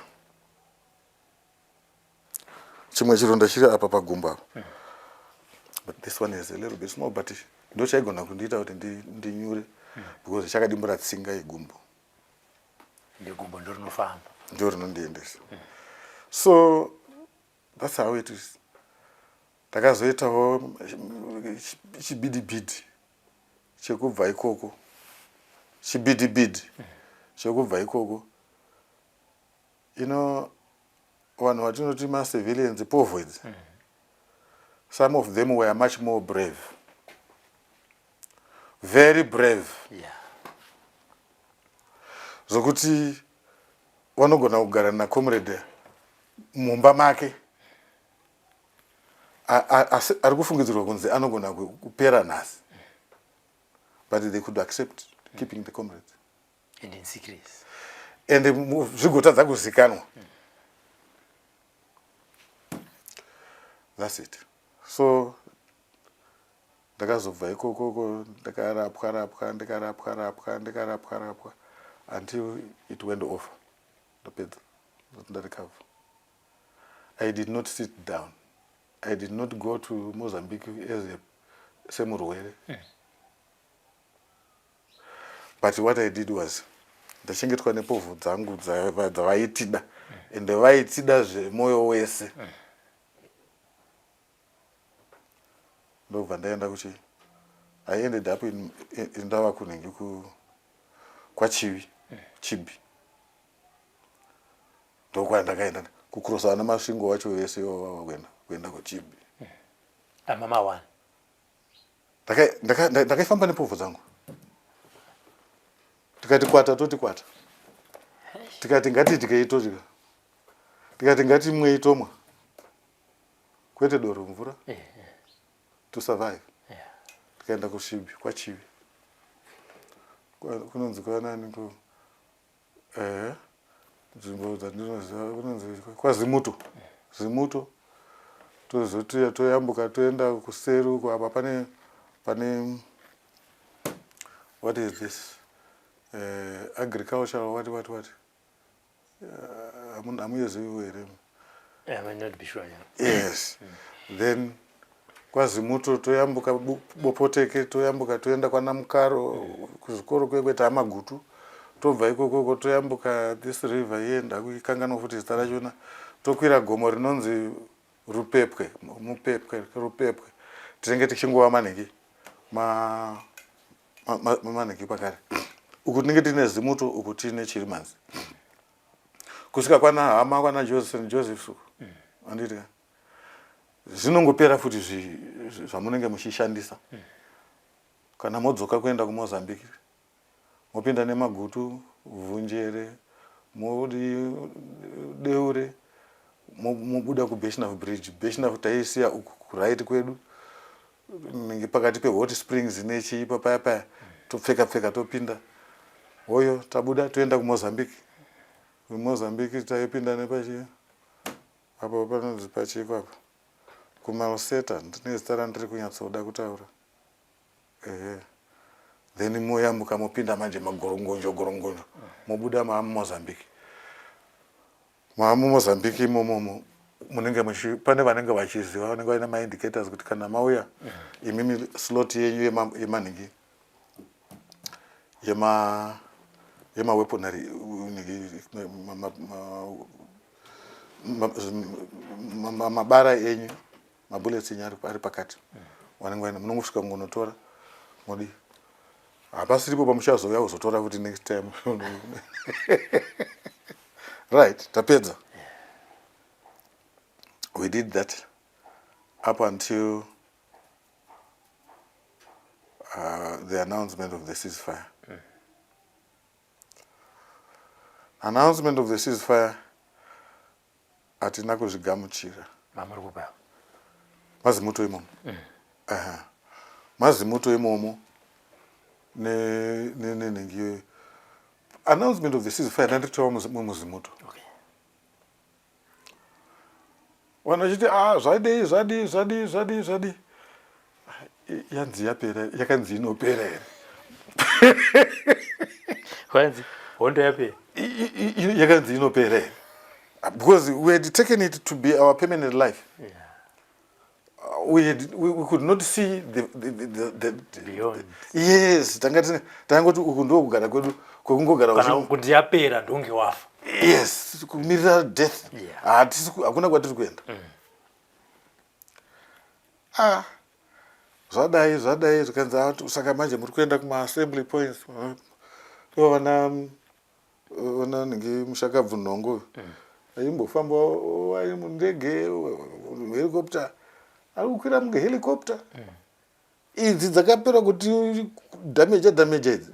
Chimwe chironda chiri apa pagumbo apa, but this one is a little bit small, but ndo chaigona kundiita kuti ndinyure because chakadimbura tsinga yegumbo. Ndegumbo ndo rinofamba. Ndo rinondiendesa. So that's how it is. Ndakazoitawo chibidibidi chekubva ikoko, chibidibidi chekubva ikoko. Ino vanhu vatinoti macivilians, povho idzi, some of them were much more brave, very brave, zvokuti vanogona kugara nacomrade mumba make asi ari kufungidzirwa kunzi anogona kupera nhasi, but they could accept keeping the comrades. And in secrecy. And zvigotadza kuzikanwa. That's it. So ndakazobva ikokoko, ndakarapwa rapwa, ndikarapwa rapwa, ndikarapwa rapwa until it went off. Ndapedza, ndarecover. I did not sit down. I did not go to Mozambique as a semurwere, but what I did was ndachengetwa nepovho dzangu dzavaitida, ende vaitida zvemwoyo wese. Ndobva ndaenda kuchi I ended up in ndava kunenge kwaChivi, Chibi, ndokwandakaenda kukurosa vana Masvingo wacho vese ivavo kuenda kuChibi. Amama one. Ndakaifamba nepovho dzangu, tikati kwata, toti kwata, tikati ngatidyei, todya, tikati ngatimwei, tomwa, kwete doro, mvura, to survive. Tikaenda kuShibi, kwaChivi. Kunonzi kwanani ku ehe nzvimbo dzandinoziva kunonzi kwaZimuto. Zimuto tozoti toyambuka toenda kuseri uko apa pane pane what is this agricultural what what what hamuyoziviwo here? I might not be sure, yeah. Yes. Then kwaZimuto toyambuka Bopoteke, toyambuka toenda kwaNamukaro kuzvikoro kwekwe taMagutu, tobva ikokoko toyambuka this river iye ndakuikanganwa futi zita rachona, tokwira gomo rinonzi Rupepwe, Mupepwe, Rupepwe, tinenge tichingova manhingi manhingi pakare. Uku tinenge tiine Zimuto, uku tiine Chirimanzi, kusvika kwana hama kwana Joseph Joseph uku, handiti ka? Zvinongopera futi zvamunenge muchishandisa. Kana modzoka kuenda kuMozambique, mopinda neMagutu, Vhunjere, modi Deure, mobuda kuBeshnaf Bridge. Beshnaf taisiya uku kuright kwedu, nenge pakati peHot Springs nechii papaya paya, topfeka pfeka topinda hoyo, tabuda toenda kuMozambique. KuMozambique taipinda nepachi apo panonzi pachiko apa kuMalseta, ndine zita randiri kunyatsoda kutaura, ehe. Then moyambuka mopinda manje magorongonjo gorongonjo, mobuda maamuMozambique. MaamuMozambique imomomo munenge muchi pane vanenge vachiziva, vanenge vaine maindicators kuti kana mauya imimi slot yenyu yemanhingi yemaweaponry mabara enyu, mabullets enyu ari pakati, vanenge vaine, munongosvika kungonotora modi, hapasiripo pamuchazouya kuzotora futi next time. Right, tapedza. We did that up until the announcement of the ceasefire. Announcement of the ceasefire hatina kuzvigamuchira. Mamuri kupa? Mazimuto imomo. Aha. Mazimuto imomo nenhingi, announcement of the ceasefire ndanditova muZimuto. Vanhu vachiti, "Ah, zvadii zvadii zvadii zvadii zvadii, yanzi yapera, yakanzi inopera here?" Kwanzi hondo yapera? Yakanzi inopera here? Because we had taken it to be our permanent life. We could not see the Beyond. Yes, tanga tangoti uku ndo kugara kwedu kwekungogara. Kana kuti yapera ndonge wafa. Yes, kumirira death. Hatisi hakuna kwatiri kuenda. Ah, zvadai zvadai, zvikanzi, "Ah, saka manje muri kuenda kumaassembly points." Ivo vana nhingi mushakabvu nhongo aimbofamba ari mundege, helicopter, ari kukwira muhelicopter idzi dzakapera kuti dhameja dhameja idzi.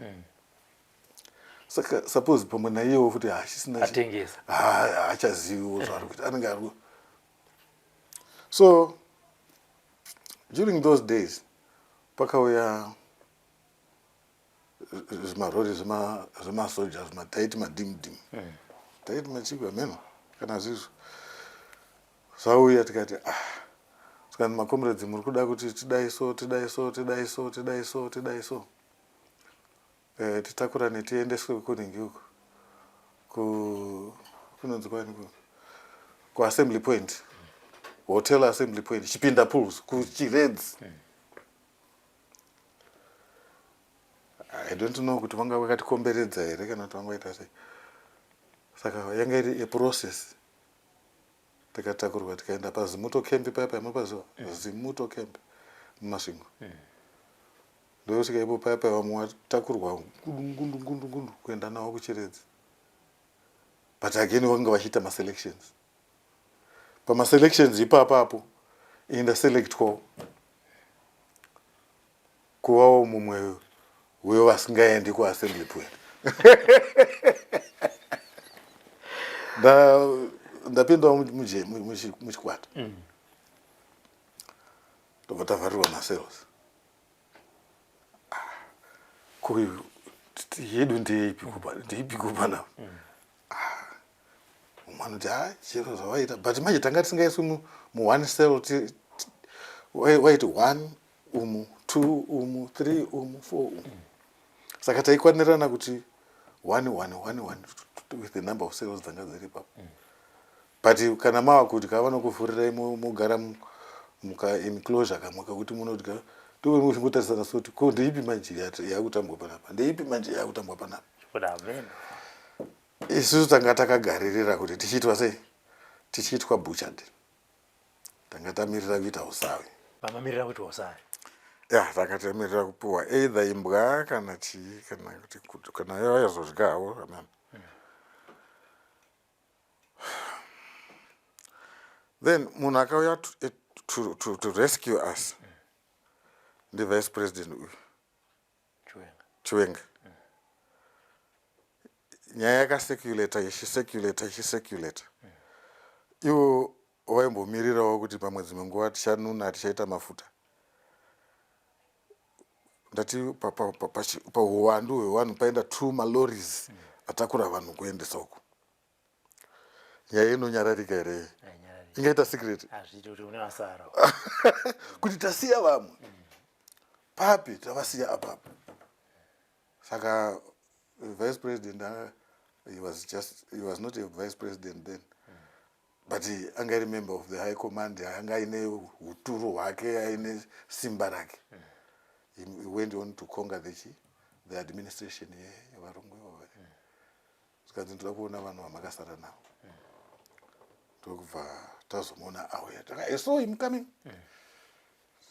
Saka suppose pamwe naiyewo futi haachisina Atengesa. Haachaziviwo zvaari kuita, anenge ari. So during those days pakauya zvimarori zvemasoja, zvimataiti madim dim, taiti machigwa meno kana zvizvo zvauya, tikati, "Ah," tikati, "Macomrades, muri kuda kuti tidai so, tidai so, tidai so, tidai so, tidai so, titakurane tiendeswe kunhingi uku, kunonzi kwani, kuassembly point hotel, Assembly Point, Chipinda Pools, kuChiredzi." I don't know kuti vanga vakatikomberedza here kana kuti vanga vaita sei. Saka yanga iri aprocess, tikatakurwa tikaenda paZimuto Camp paya pamunopaziva, Zimuto Camp muMasvingo. Ndosvika ipo paya paya, vamwe vatakurwa ngundu ngundu ngundu kuenda navo kuChiredzi. But again vakanga vachiita maselections. Pamaselections ipapapo ini ndaselectwawo kuvawo mumwe wevasingaendi kuassembly point. Ndapindawo muchikwata, tobva tavharirwa macells. Ko yedu ndeipi kupa ndeipi kupa navo? Ah, umwe anoti ha chero zvavaita, but manje tanga tisingaiswi muone cell. Waiti one umu, two umu, three umu, four umu. Saka taikwanirana kuti one, one, one, one with the number of cells dzanga dziri ipapo. But kana mava kudya, vanokuvhurirai, mogara muka enclosure kamwe kakuti munodya, ndomuchingotarisana soti, ko ndeipi manje yakutambwa panapa, ndeipi manje yakutambwa panapa? Kuti amen. Isusu tanga takagaririra kuti tichiitwa sei, tichiitwa butchered. Tanga tamirira kuita usavi. Vamamirira kuti usari. Ya, tanga tamirira kupiwa either imbwa kana chii, kana kuti kana vayazodya havo, amen. Then munhu akauya to rescue us ndivice president uyu. Chiwenga. Chiwenga. Nyaya yakacirculata, ichicirculata, ichicirculata. Ivo vaimbomirirawo kuti pamwe dzimwe nguva tichanuna, tichaita mafuta. Ndati pauwandu hwevanhu paenda two malorries atakura vanhu kuendesa uko, nyaya inonyararika here? Hainyarariki. Ingaita secret? Hazviiti kuti une vasara. Kuti tasiya vamwe papi, tavasiya apapo. Saka vice president, he was not a vice president then, but anga ari member of the high command, anga aine uturu hwake, aine simba rake. He went on to conquer the administration yevarungu ivavo. Zvikanzi, "Ndoda kuona vanhu vamakasara navo." Ndokubva tazomuona auya. I saw him coming.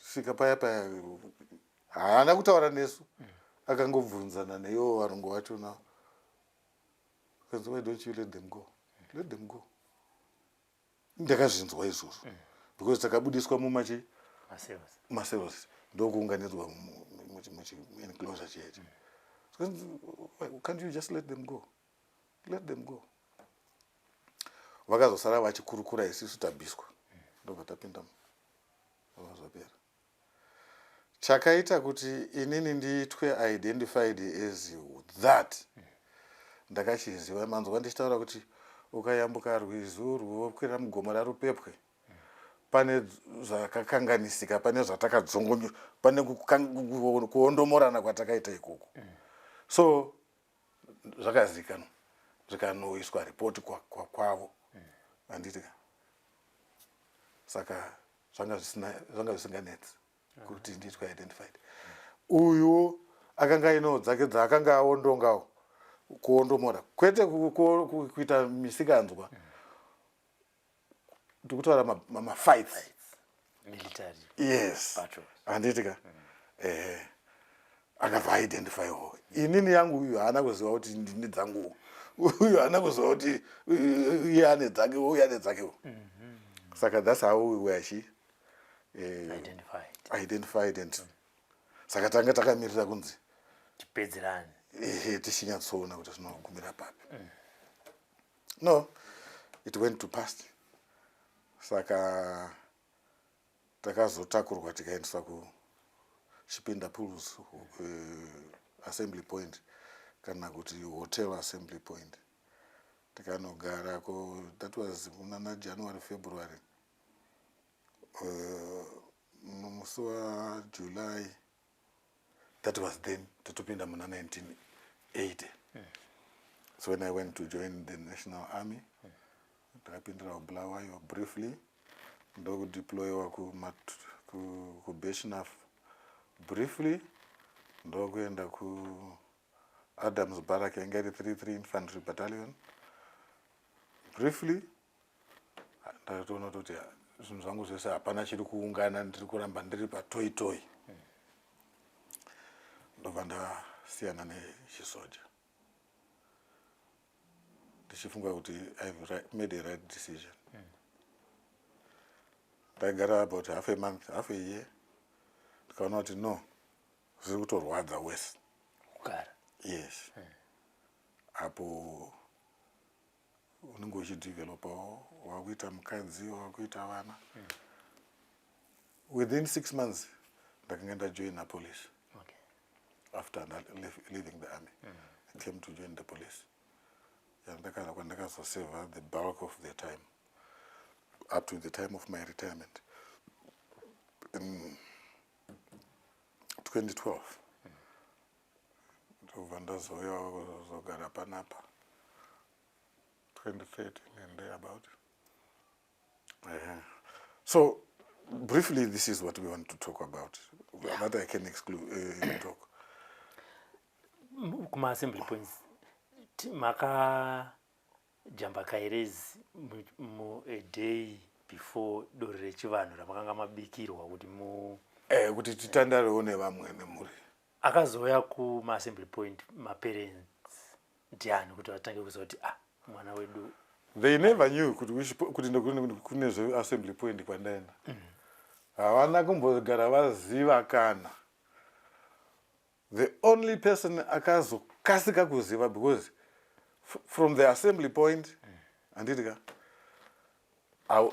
Svika paya paya, haana kutaura nesu, akangobvunzana neivo varungu vachona. Kanzi, "Why don't you let them go? Let them go." Ndakazvinzwa izvozvo because takabudiswa mumachi Macells. Macells, ndokuunganidzwa muchienclosure chiyechi. "Can't you just let them go? Let them go." Vakazosara vachikurukura, isusu tabviswa, ndobva tapinda zvapera. Chakaita kuti inini ndiitwe identified as that ndakachiziva. Manzwa ndichitaura kuti ukayambuka rwizi urwu, wokwira mugomo raRupepwe, pane zvakakanganisika, pane zvatakadzongonyo, pane kuondomorana kwatakaita ikoko. So zvakazikanwa, zvikanoiswa ripoti kwavo, handiti ka? Saka zvanga zvisina, zvanga zvisinganetsi kuti ndiitwe identified. Uyuwo akanga ainewo dzake dzaakanga aondongawo, kuondomora, kwete kuita misikanzwa. Ndikutaura mafights. Military Yes. battles. Handiti ka? Ehe, akabva aidentifywo inini yangu. Uyu haana kuziva kuti ndini dzanguwo, uyu haana kuziva kuti iye ane dzake, uyu ane dzakewo. Saka that's how we were chi Identified. Identified. And saka tanga takamirira kunzi tipedzerani. Ehe, tichinyatsoona kuti zvinogumira papi. No, it went to past. Saka takazotakurwa, tikaendeswa kuChipinda Pools assembly point, kana kuti hotel assembly point, tikanogarako. That was munana January, February. Musi waJuly, that was then tatopinda muna 1980. So when I went to join the National Army, ndakapindira kuBulawayo briefly, ndokudeployiwa kuBirchenough briefly, ndokuenda kuAdams Barrack, yanga iri 33 Infantry Battalion briefly. Ndakatoona kuti zvinhu zvangu zvese hapana chiri kuungana, ndiri kuramba ndiri patoi toi. Ndobva ndasiyana nechisoja, ndichifunga kuti I've made a right decision. Ndaigara about half a month, half a year, ndikaona kuti no, zviri kutorwadza wese. Kugara. Yes, apo unenge uchidevelopawo, wakuita mukadzi, wakuita vana. Within 6 months ndakanga ndajoina police. After leaving the army, I came to join the police. Yandakana kwandakazoseva the bulk of the time up to the time of my retirement in 2012. Ndobva ndazouya kuzogara panapa 2013 and thereabout. So briefly, this is what we want to talk about. That I can exclude, talk. Kuma-assembly points makajamba Kairezi a day before doro rechivanhu ramakanga mabikirwa kuti mu Kuti titandarewo nevamwe nemhuri. Akazouya kuma-assembly point maparents ndiani kuti vatange kuziva kuti, ah, mwana wedu? They never knew kuti kuti kune zveassembly point kwandaenda. Havana kumbogara vaziva kana. The only person akazokasika kuziva, because from the assembly point, handiti ka,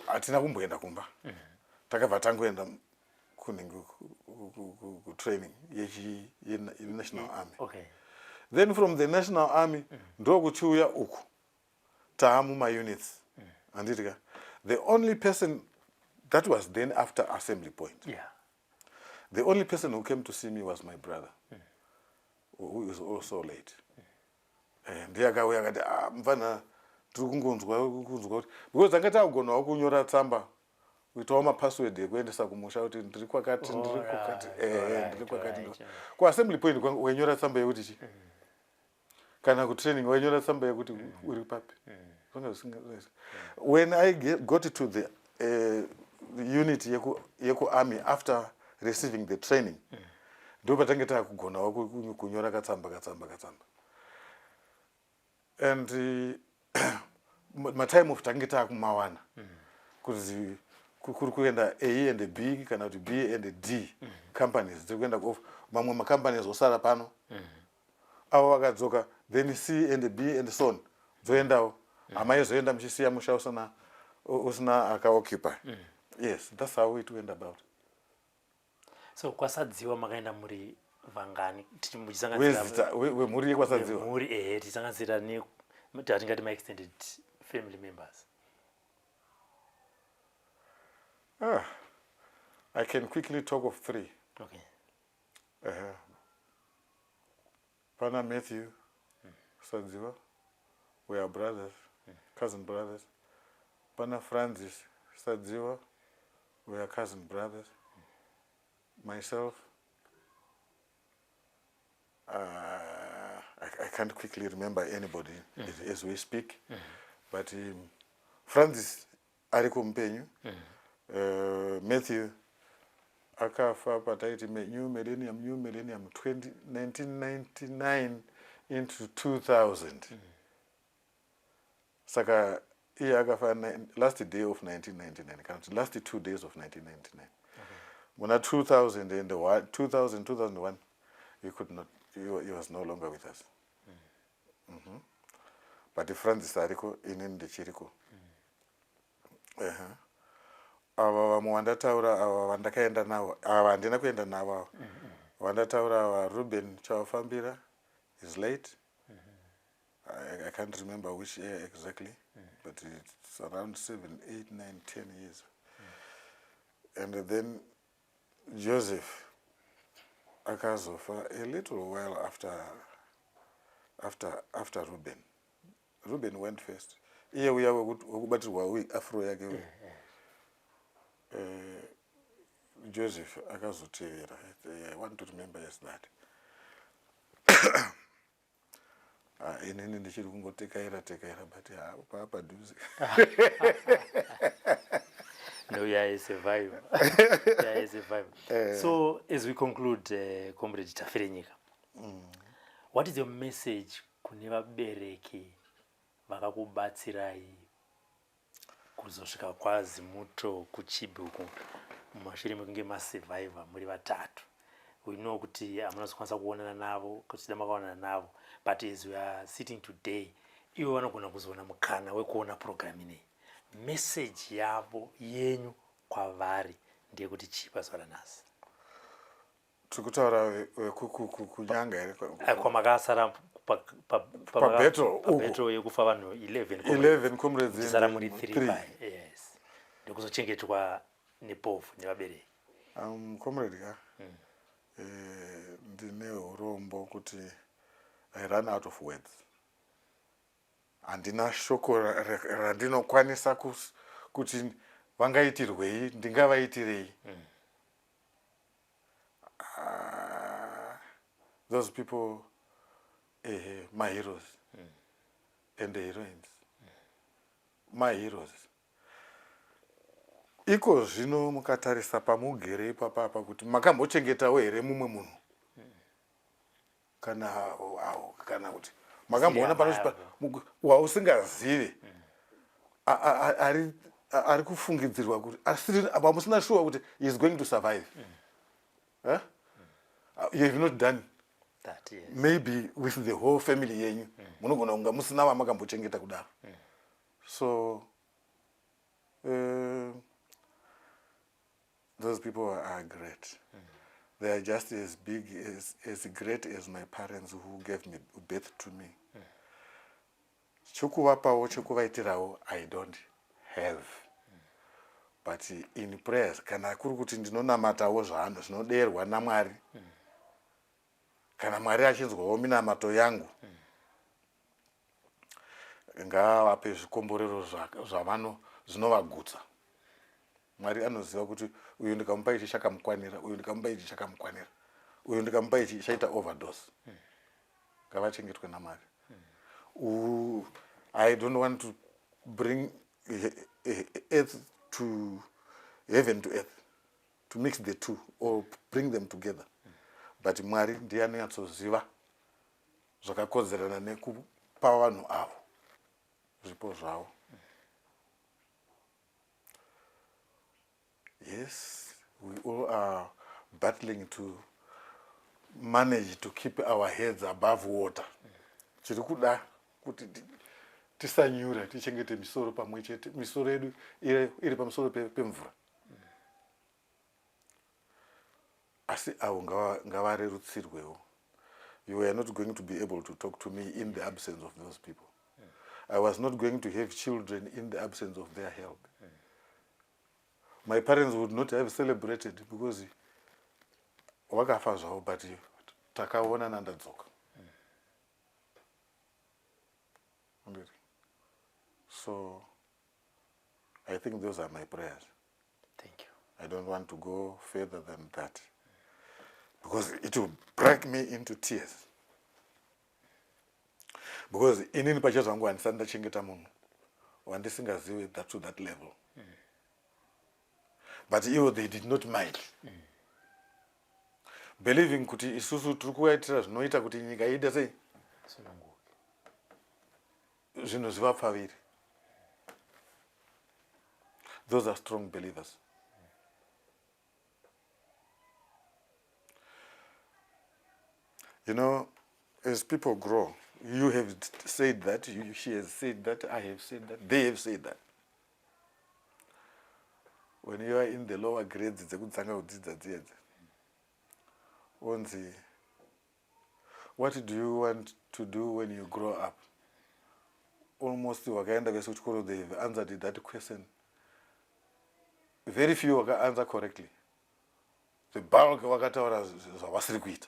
hatina kumboenda kumba. Takabva tangoenda kunenge kutraining yeNational Army. Then from the National Army ndokuchiuya uku taamumaunits, handiti ka. The only person that was then after assembly point, the only person who came to see me was my brother, who is also late. Ndiye akauya akati, "Ah, mufana, tiri kungonzwa kunzwa kuti," because tanga takugonawo kunyora tsamba, kuitawo mapassword ekuendesa kumusha kuti ndiri kwakati, ndiri kwakati, ndiri kwakati. Kuassembly point wainyora tsamba yekuti chi, kana kutraining wainyora tsamba yekuti uri papi. Zvanga when I got to the unit yekuarmy after receiving the training, ndo patange taakugonawo kunyora katsamba, katsamba, katsamba. And matime off tange taakumawana kuti kuri kuenda A and B kana kuti B and D companies dziri kuenda kuoff, mamwe macompanies osara pano. Avo vakadzoka, then C and B and so on dzoendawo. Hamaizoenda muchisiya musha usina akaoccupy. Yes, that's how it went about. So kwaSadziwa makaenda muri vangani? Muchisanganisira Wezita wemhuri yekwaSadziwa? Mhuri, ehe, tichisanganisira ne tatingati maextended family members. Ah, I can quickly talk of three. Pana Matthew Sadziwa, we are brothers, cousin brothers. Pana Francis Sadziwa, we are cousin brothers. Myself, I can't quickly remember anybody as we speak, but Francis ariko mupenyu. Matthew akafa pataiti new millennium, new millennium 20, 1999 into 2000. Saka iye akafa last day of 1999 kana kuti last 2 days of 1999. Muna 2001, 2000, 2001, he could not, he was no longer with us. But Francis ariko, inini ndichiriko. Ava vamwe vandataura ava vandakaenda navo ava, handina kuenda navo. Ava vandataura ava, Ruben Chawafambira is late. I can't remember which year exactly, but it's around 7, 8, 9, 10 years. And then Joseph akazofa a little while after Ruben. Ruben went first, iye uya wekubatirwa afro yake uya. Joseph akazotevera. I want to remember as that. Ah, inini ndichiri kungotekaira tekaira, but ha, paa padhuze. No, you are a survivor. You are a survivor. So as we conclude, Comrade Tafirenyika, what is your message kune vabereki vakakubatsirai kuzosvika kwaZimuto kuChibi uku mumashure mekunge masurvivor muri vatatu? We know kuti hamuna kuzokwanisa kuonana navo, kuti da makaonana navo, but as we are sitting today, ivo vanogona kuzoona mukana wekuona program ineyi. Message yavo yenyu kwavari ndeyekuti chii pazuva ranhasi? Tiri kutaura vekukunyanga here? Eh, kwamakasara Pabattle uku. pabattle yekufa vanhu 11 11 comrades tichisara muri 3 three. pai, yes, ndokuzochengetwa nepovhu nevabereki. Comrade ka, ndine urombo kuti I run out of words. Handina shoko randinokwanisa kuti vangaitirwei, ndingavaitirei. Ah, those people, my heroes and the heroines, my heroes. Iko zvino mukatarisa pamugere ipapapa kuti makambochengetawo here mumwe munhu kana au, kana kuti makamboona Siyana. Wausingazive ari kufungidzirwa kuti asiri pamusina sure kuti he is going to survive, eh? You have not done that, yes. Maybe with the whole family yenyu munogona kunga musina vamakambochengeta kudaro. So those people are great. They are just as big as great as my parents who gave me birth to me. Chokuvapawo, chokuvaitirawo, I don't have, but in prayers, kana kuri kuti ndinonamatawo zvaano zvinoderwa naMwari, kana Mwari achinzwawo minamato yangu, ngaavape zvikomborero zvavano zvinovagutsa. Mwari anoziva kuti uyu ndikamupa ichi chakamukwanira, uyu ndikamupa ichi chakamukwanira, uyu ndikamupa ichi chaita overdose. Ngavachengetwe naMwari. I don't want to bring earth to heaven to earth, to mix the two or bring them together, but Mwari ndiye anonyatsoziva zvakakodzerana nekupa vanhu avo zvipo zvavo. Yes, we all are battling to manage to keep our heads above water. Tiri kuda kuti tisanyura, tichengete misoro pamwe chete, misoro yedu iri pamusoro pemvura. Asi avo ngavarerutsirwewo. You are not going to be able to talk to me in the absence of those people. I was not going to have children in the absence of their help. My parents would not have celebrated because wakafa zvavo, but takaonana ndadzoka. Anditi? So I think those are my prayers. Thank you. I don't want to go further than that because it will break me into tears, because inini pachezvangu handisati ndachengeta munhu wandisingazivi that to that level, but ivo they did not mind, believing kuti isusu tiri kuvaitira zvinoita kuti nyika iite sei? Sununguke. Zvinhu zvivapfaviri. Those are strong believers. As people grow, you have said that, she has said that, I have said that, they have said that, when you are in the lower grades dzekudzanga kudzidza dziedzi, onzi, "What do you want to do when you grow up?" Almost wakaenda vese kuchikoro, they have answered that question. Very few vakaanswer correctly. The bulk vakataura zvavasiri kuita.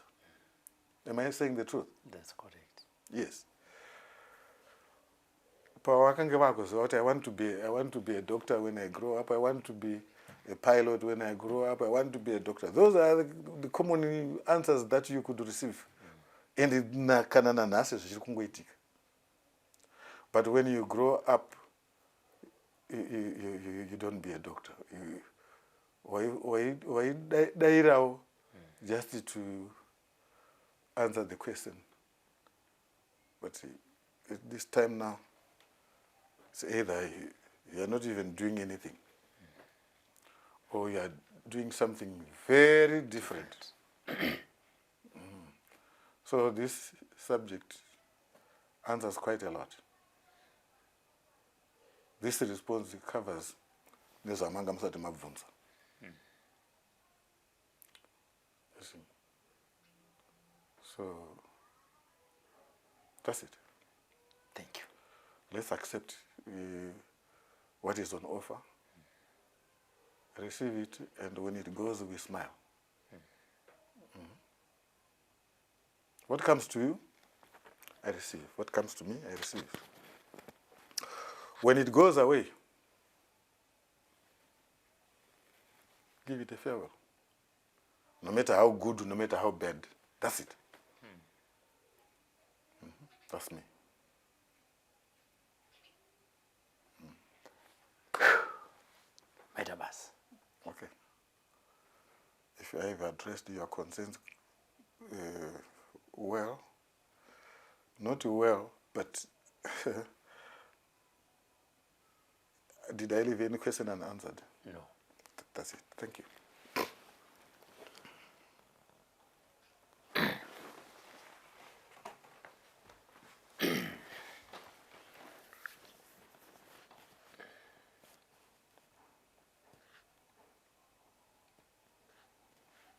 Am I saying the truth? That's correct. Yes. Pavakange vakuziva kuti I want to be a doctor when I grow up, I want to be a pilot when I grow up, I want to be a doctor, those are the common answers that you could receive. And kana nanhasi zvichiri kungoitika. But when you grow up, you don't be a doctor. Waidayirawo just to answer the question. But at this time now, it's either you are not even doing anything or you are doing something very different. So this subject answers quite a lot. This response covers nezvamanga musati mabvunza. You see. So that's it. Thank you. Let's accept what is on offer, receive it, and when it goes, we smile. What comes to you, I receive. What comes to me, I receive. When it goes away, give it a farewell. No matter how good, no matter how bad. That's it. That's me. Maita basa. Okay. If I have addressed your concerns well, not well, but did I leave any question unanswered? No. That's it. Thank you.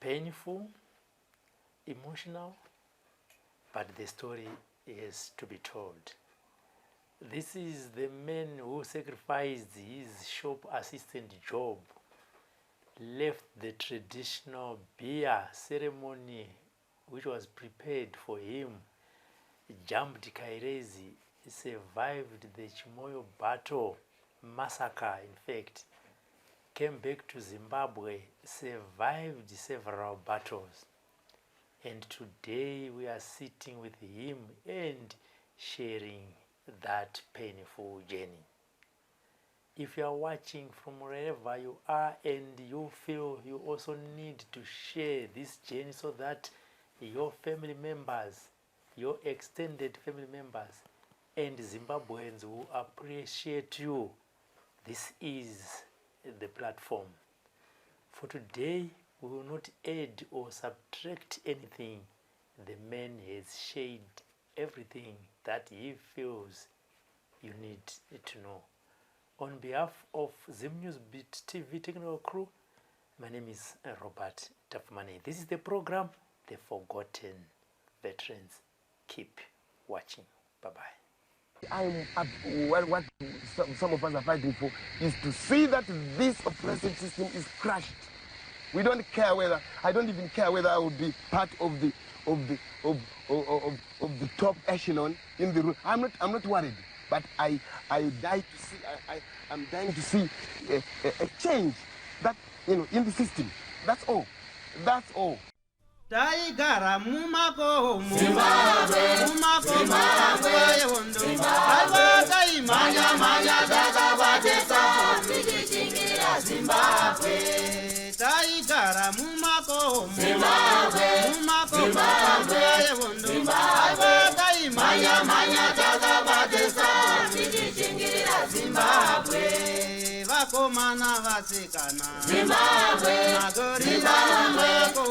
Painful, emotional, but the story is to be told. This is the man who sacrificed his shop assistant job, left the traditional beer ceremony which was prepared for him, jumped Kairezi, survived the Chimoio battle, massacre in fact, came back to Zimbabwe, survived several battles, and today we are sitting with him and sharing that painful journey. If you are watching from wherever you are and you feel you also need to share this journey so that your family members, your extended family members, and Zimbabweans will appreciate you, this is the platform. For today, we will not add or subtract anything. The man has shared everything that he feels you need to know. On behalf of Zim News Beat TV technical crew, my name is Robert Tapfumaneyi. This is the program, The Forgotten Veterans. Keep watching. Bye-bye. I'm up, well, what some of us are fighting for is to see that this oppressive system is crushed. We don't care whether, I don't even care whether I will be part of the top echelon in the room. I'm not worried, but I die to see, I'm dying to see a change that, you know, in the system. That's all. That's all. Taigara mumakomo Zimbabwe, mumakomo yehondo Aiwa taimhanya mhanya takabatisa tichichingira Zimbabwe. Taigara mumakomo Zimbabwe, mumakomo yehondo Aiwa taimhanya mhanya takabatisa tichichingira Zimbabwe. Vakomana vasikana Zimbabwe, magorila mumakomo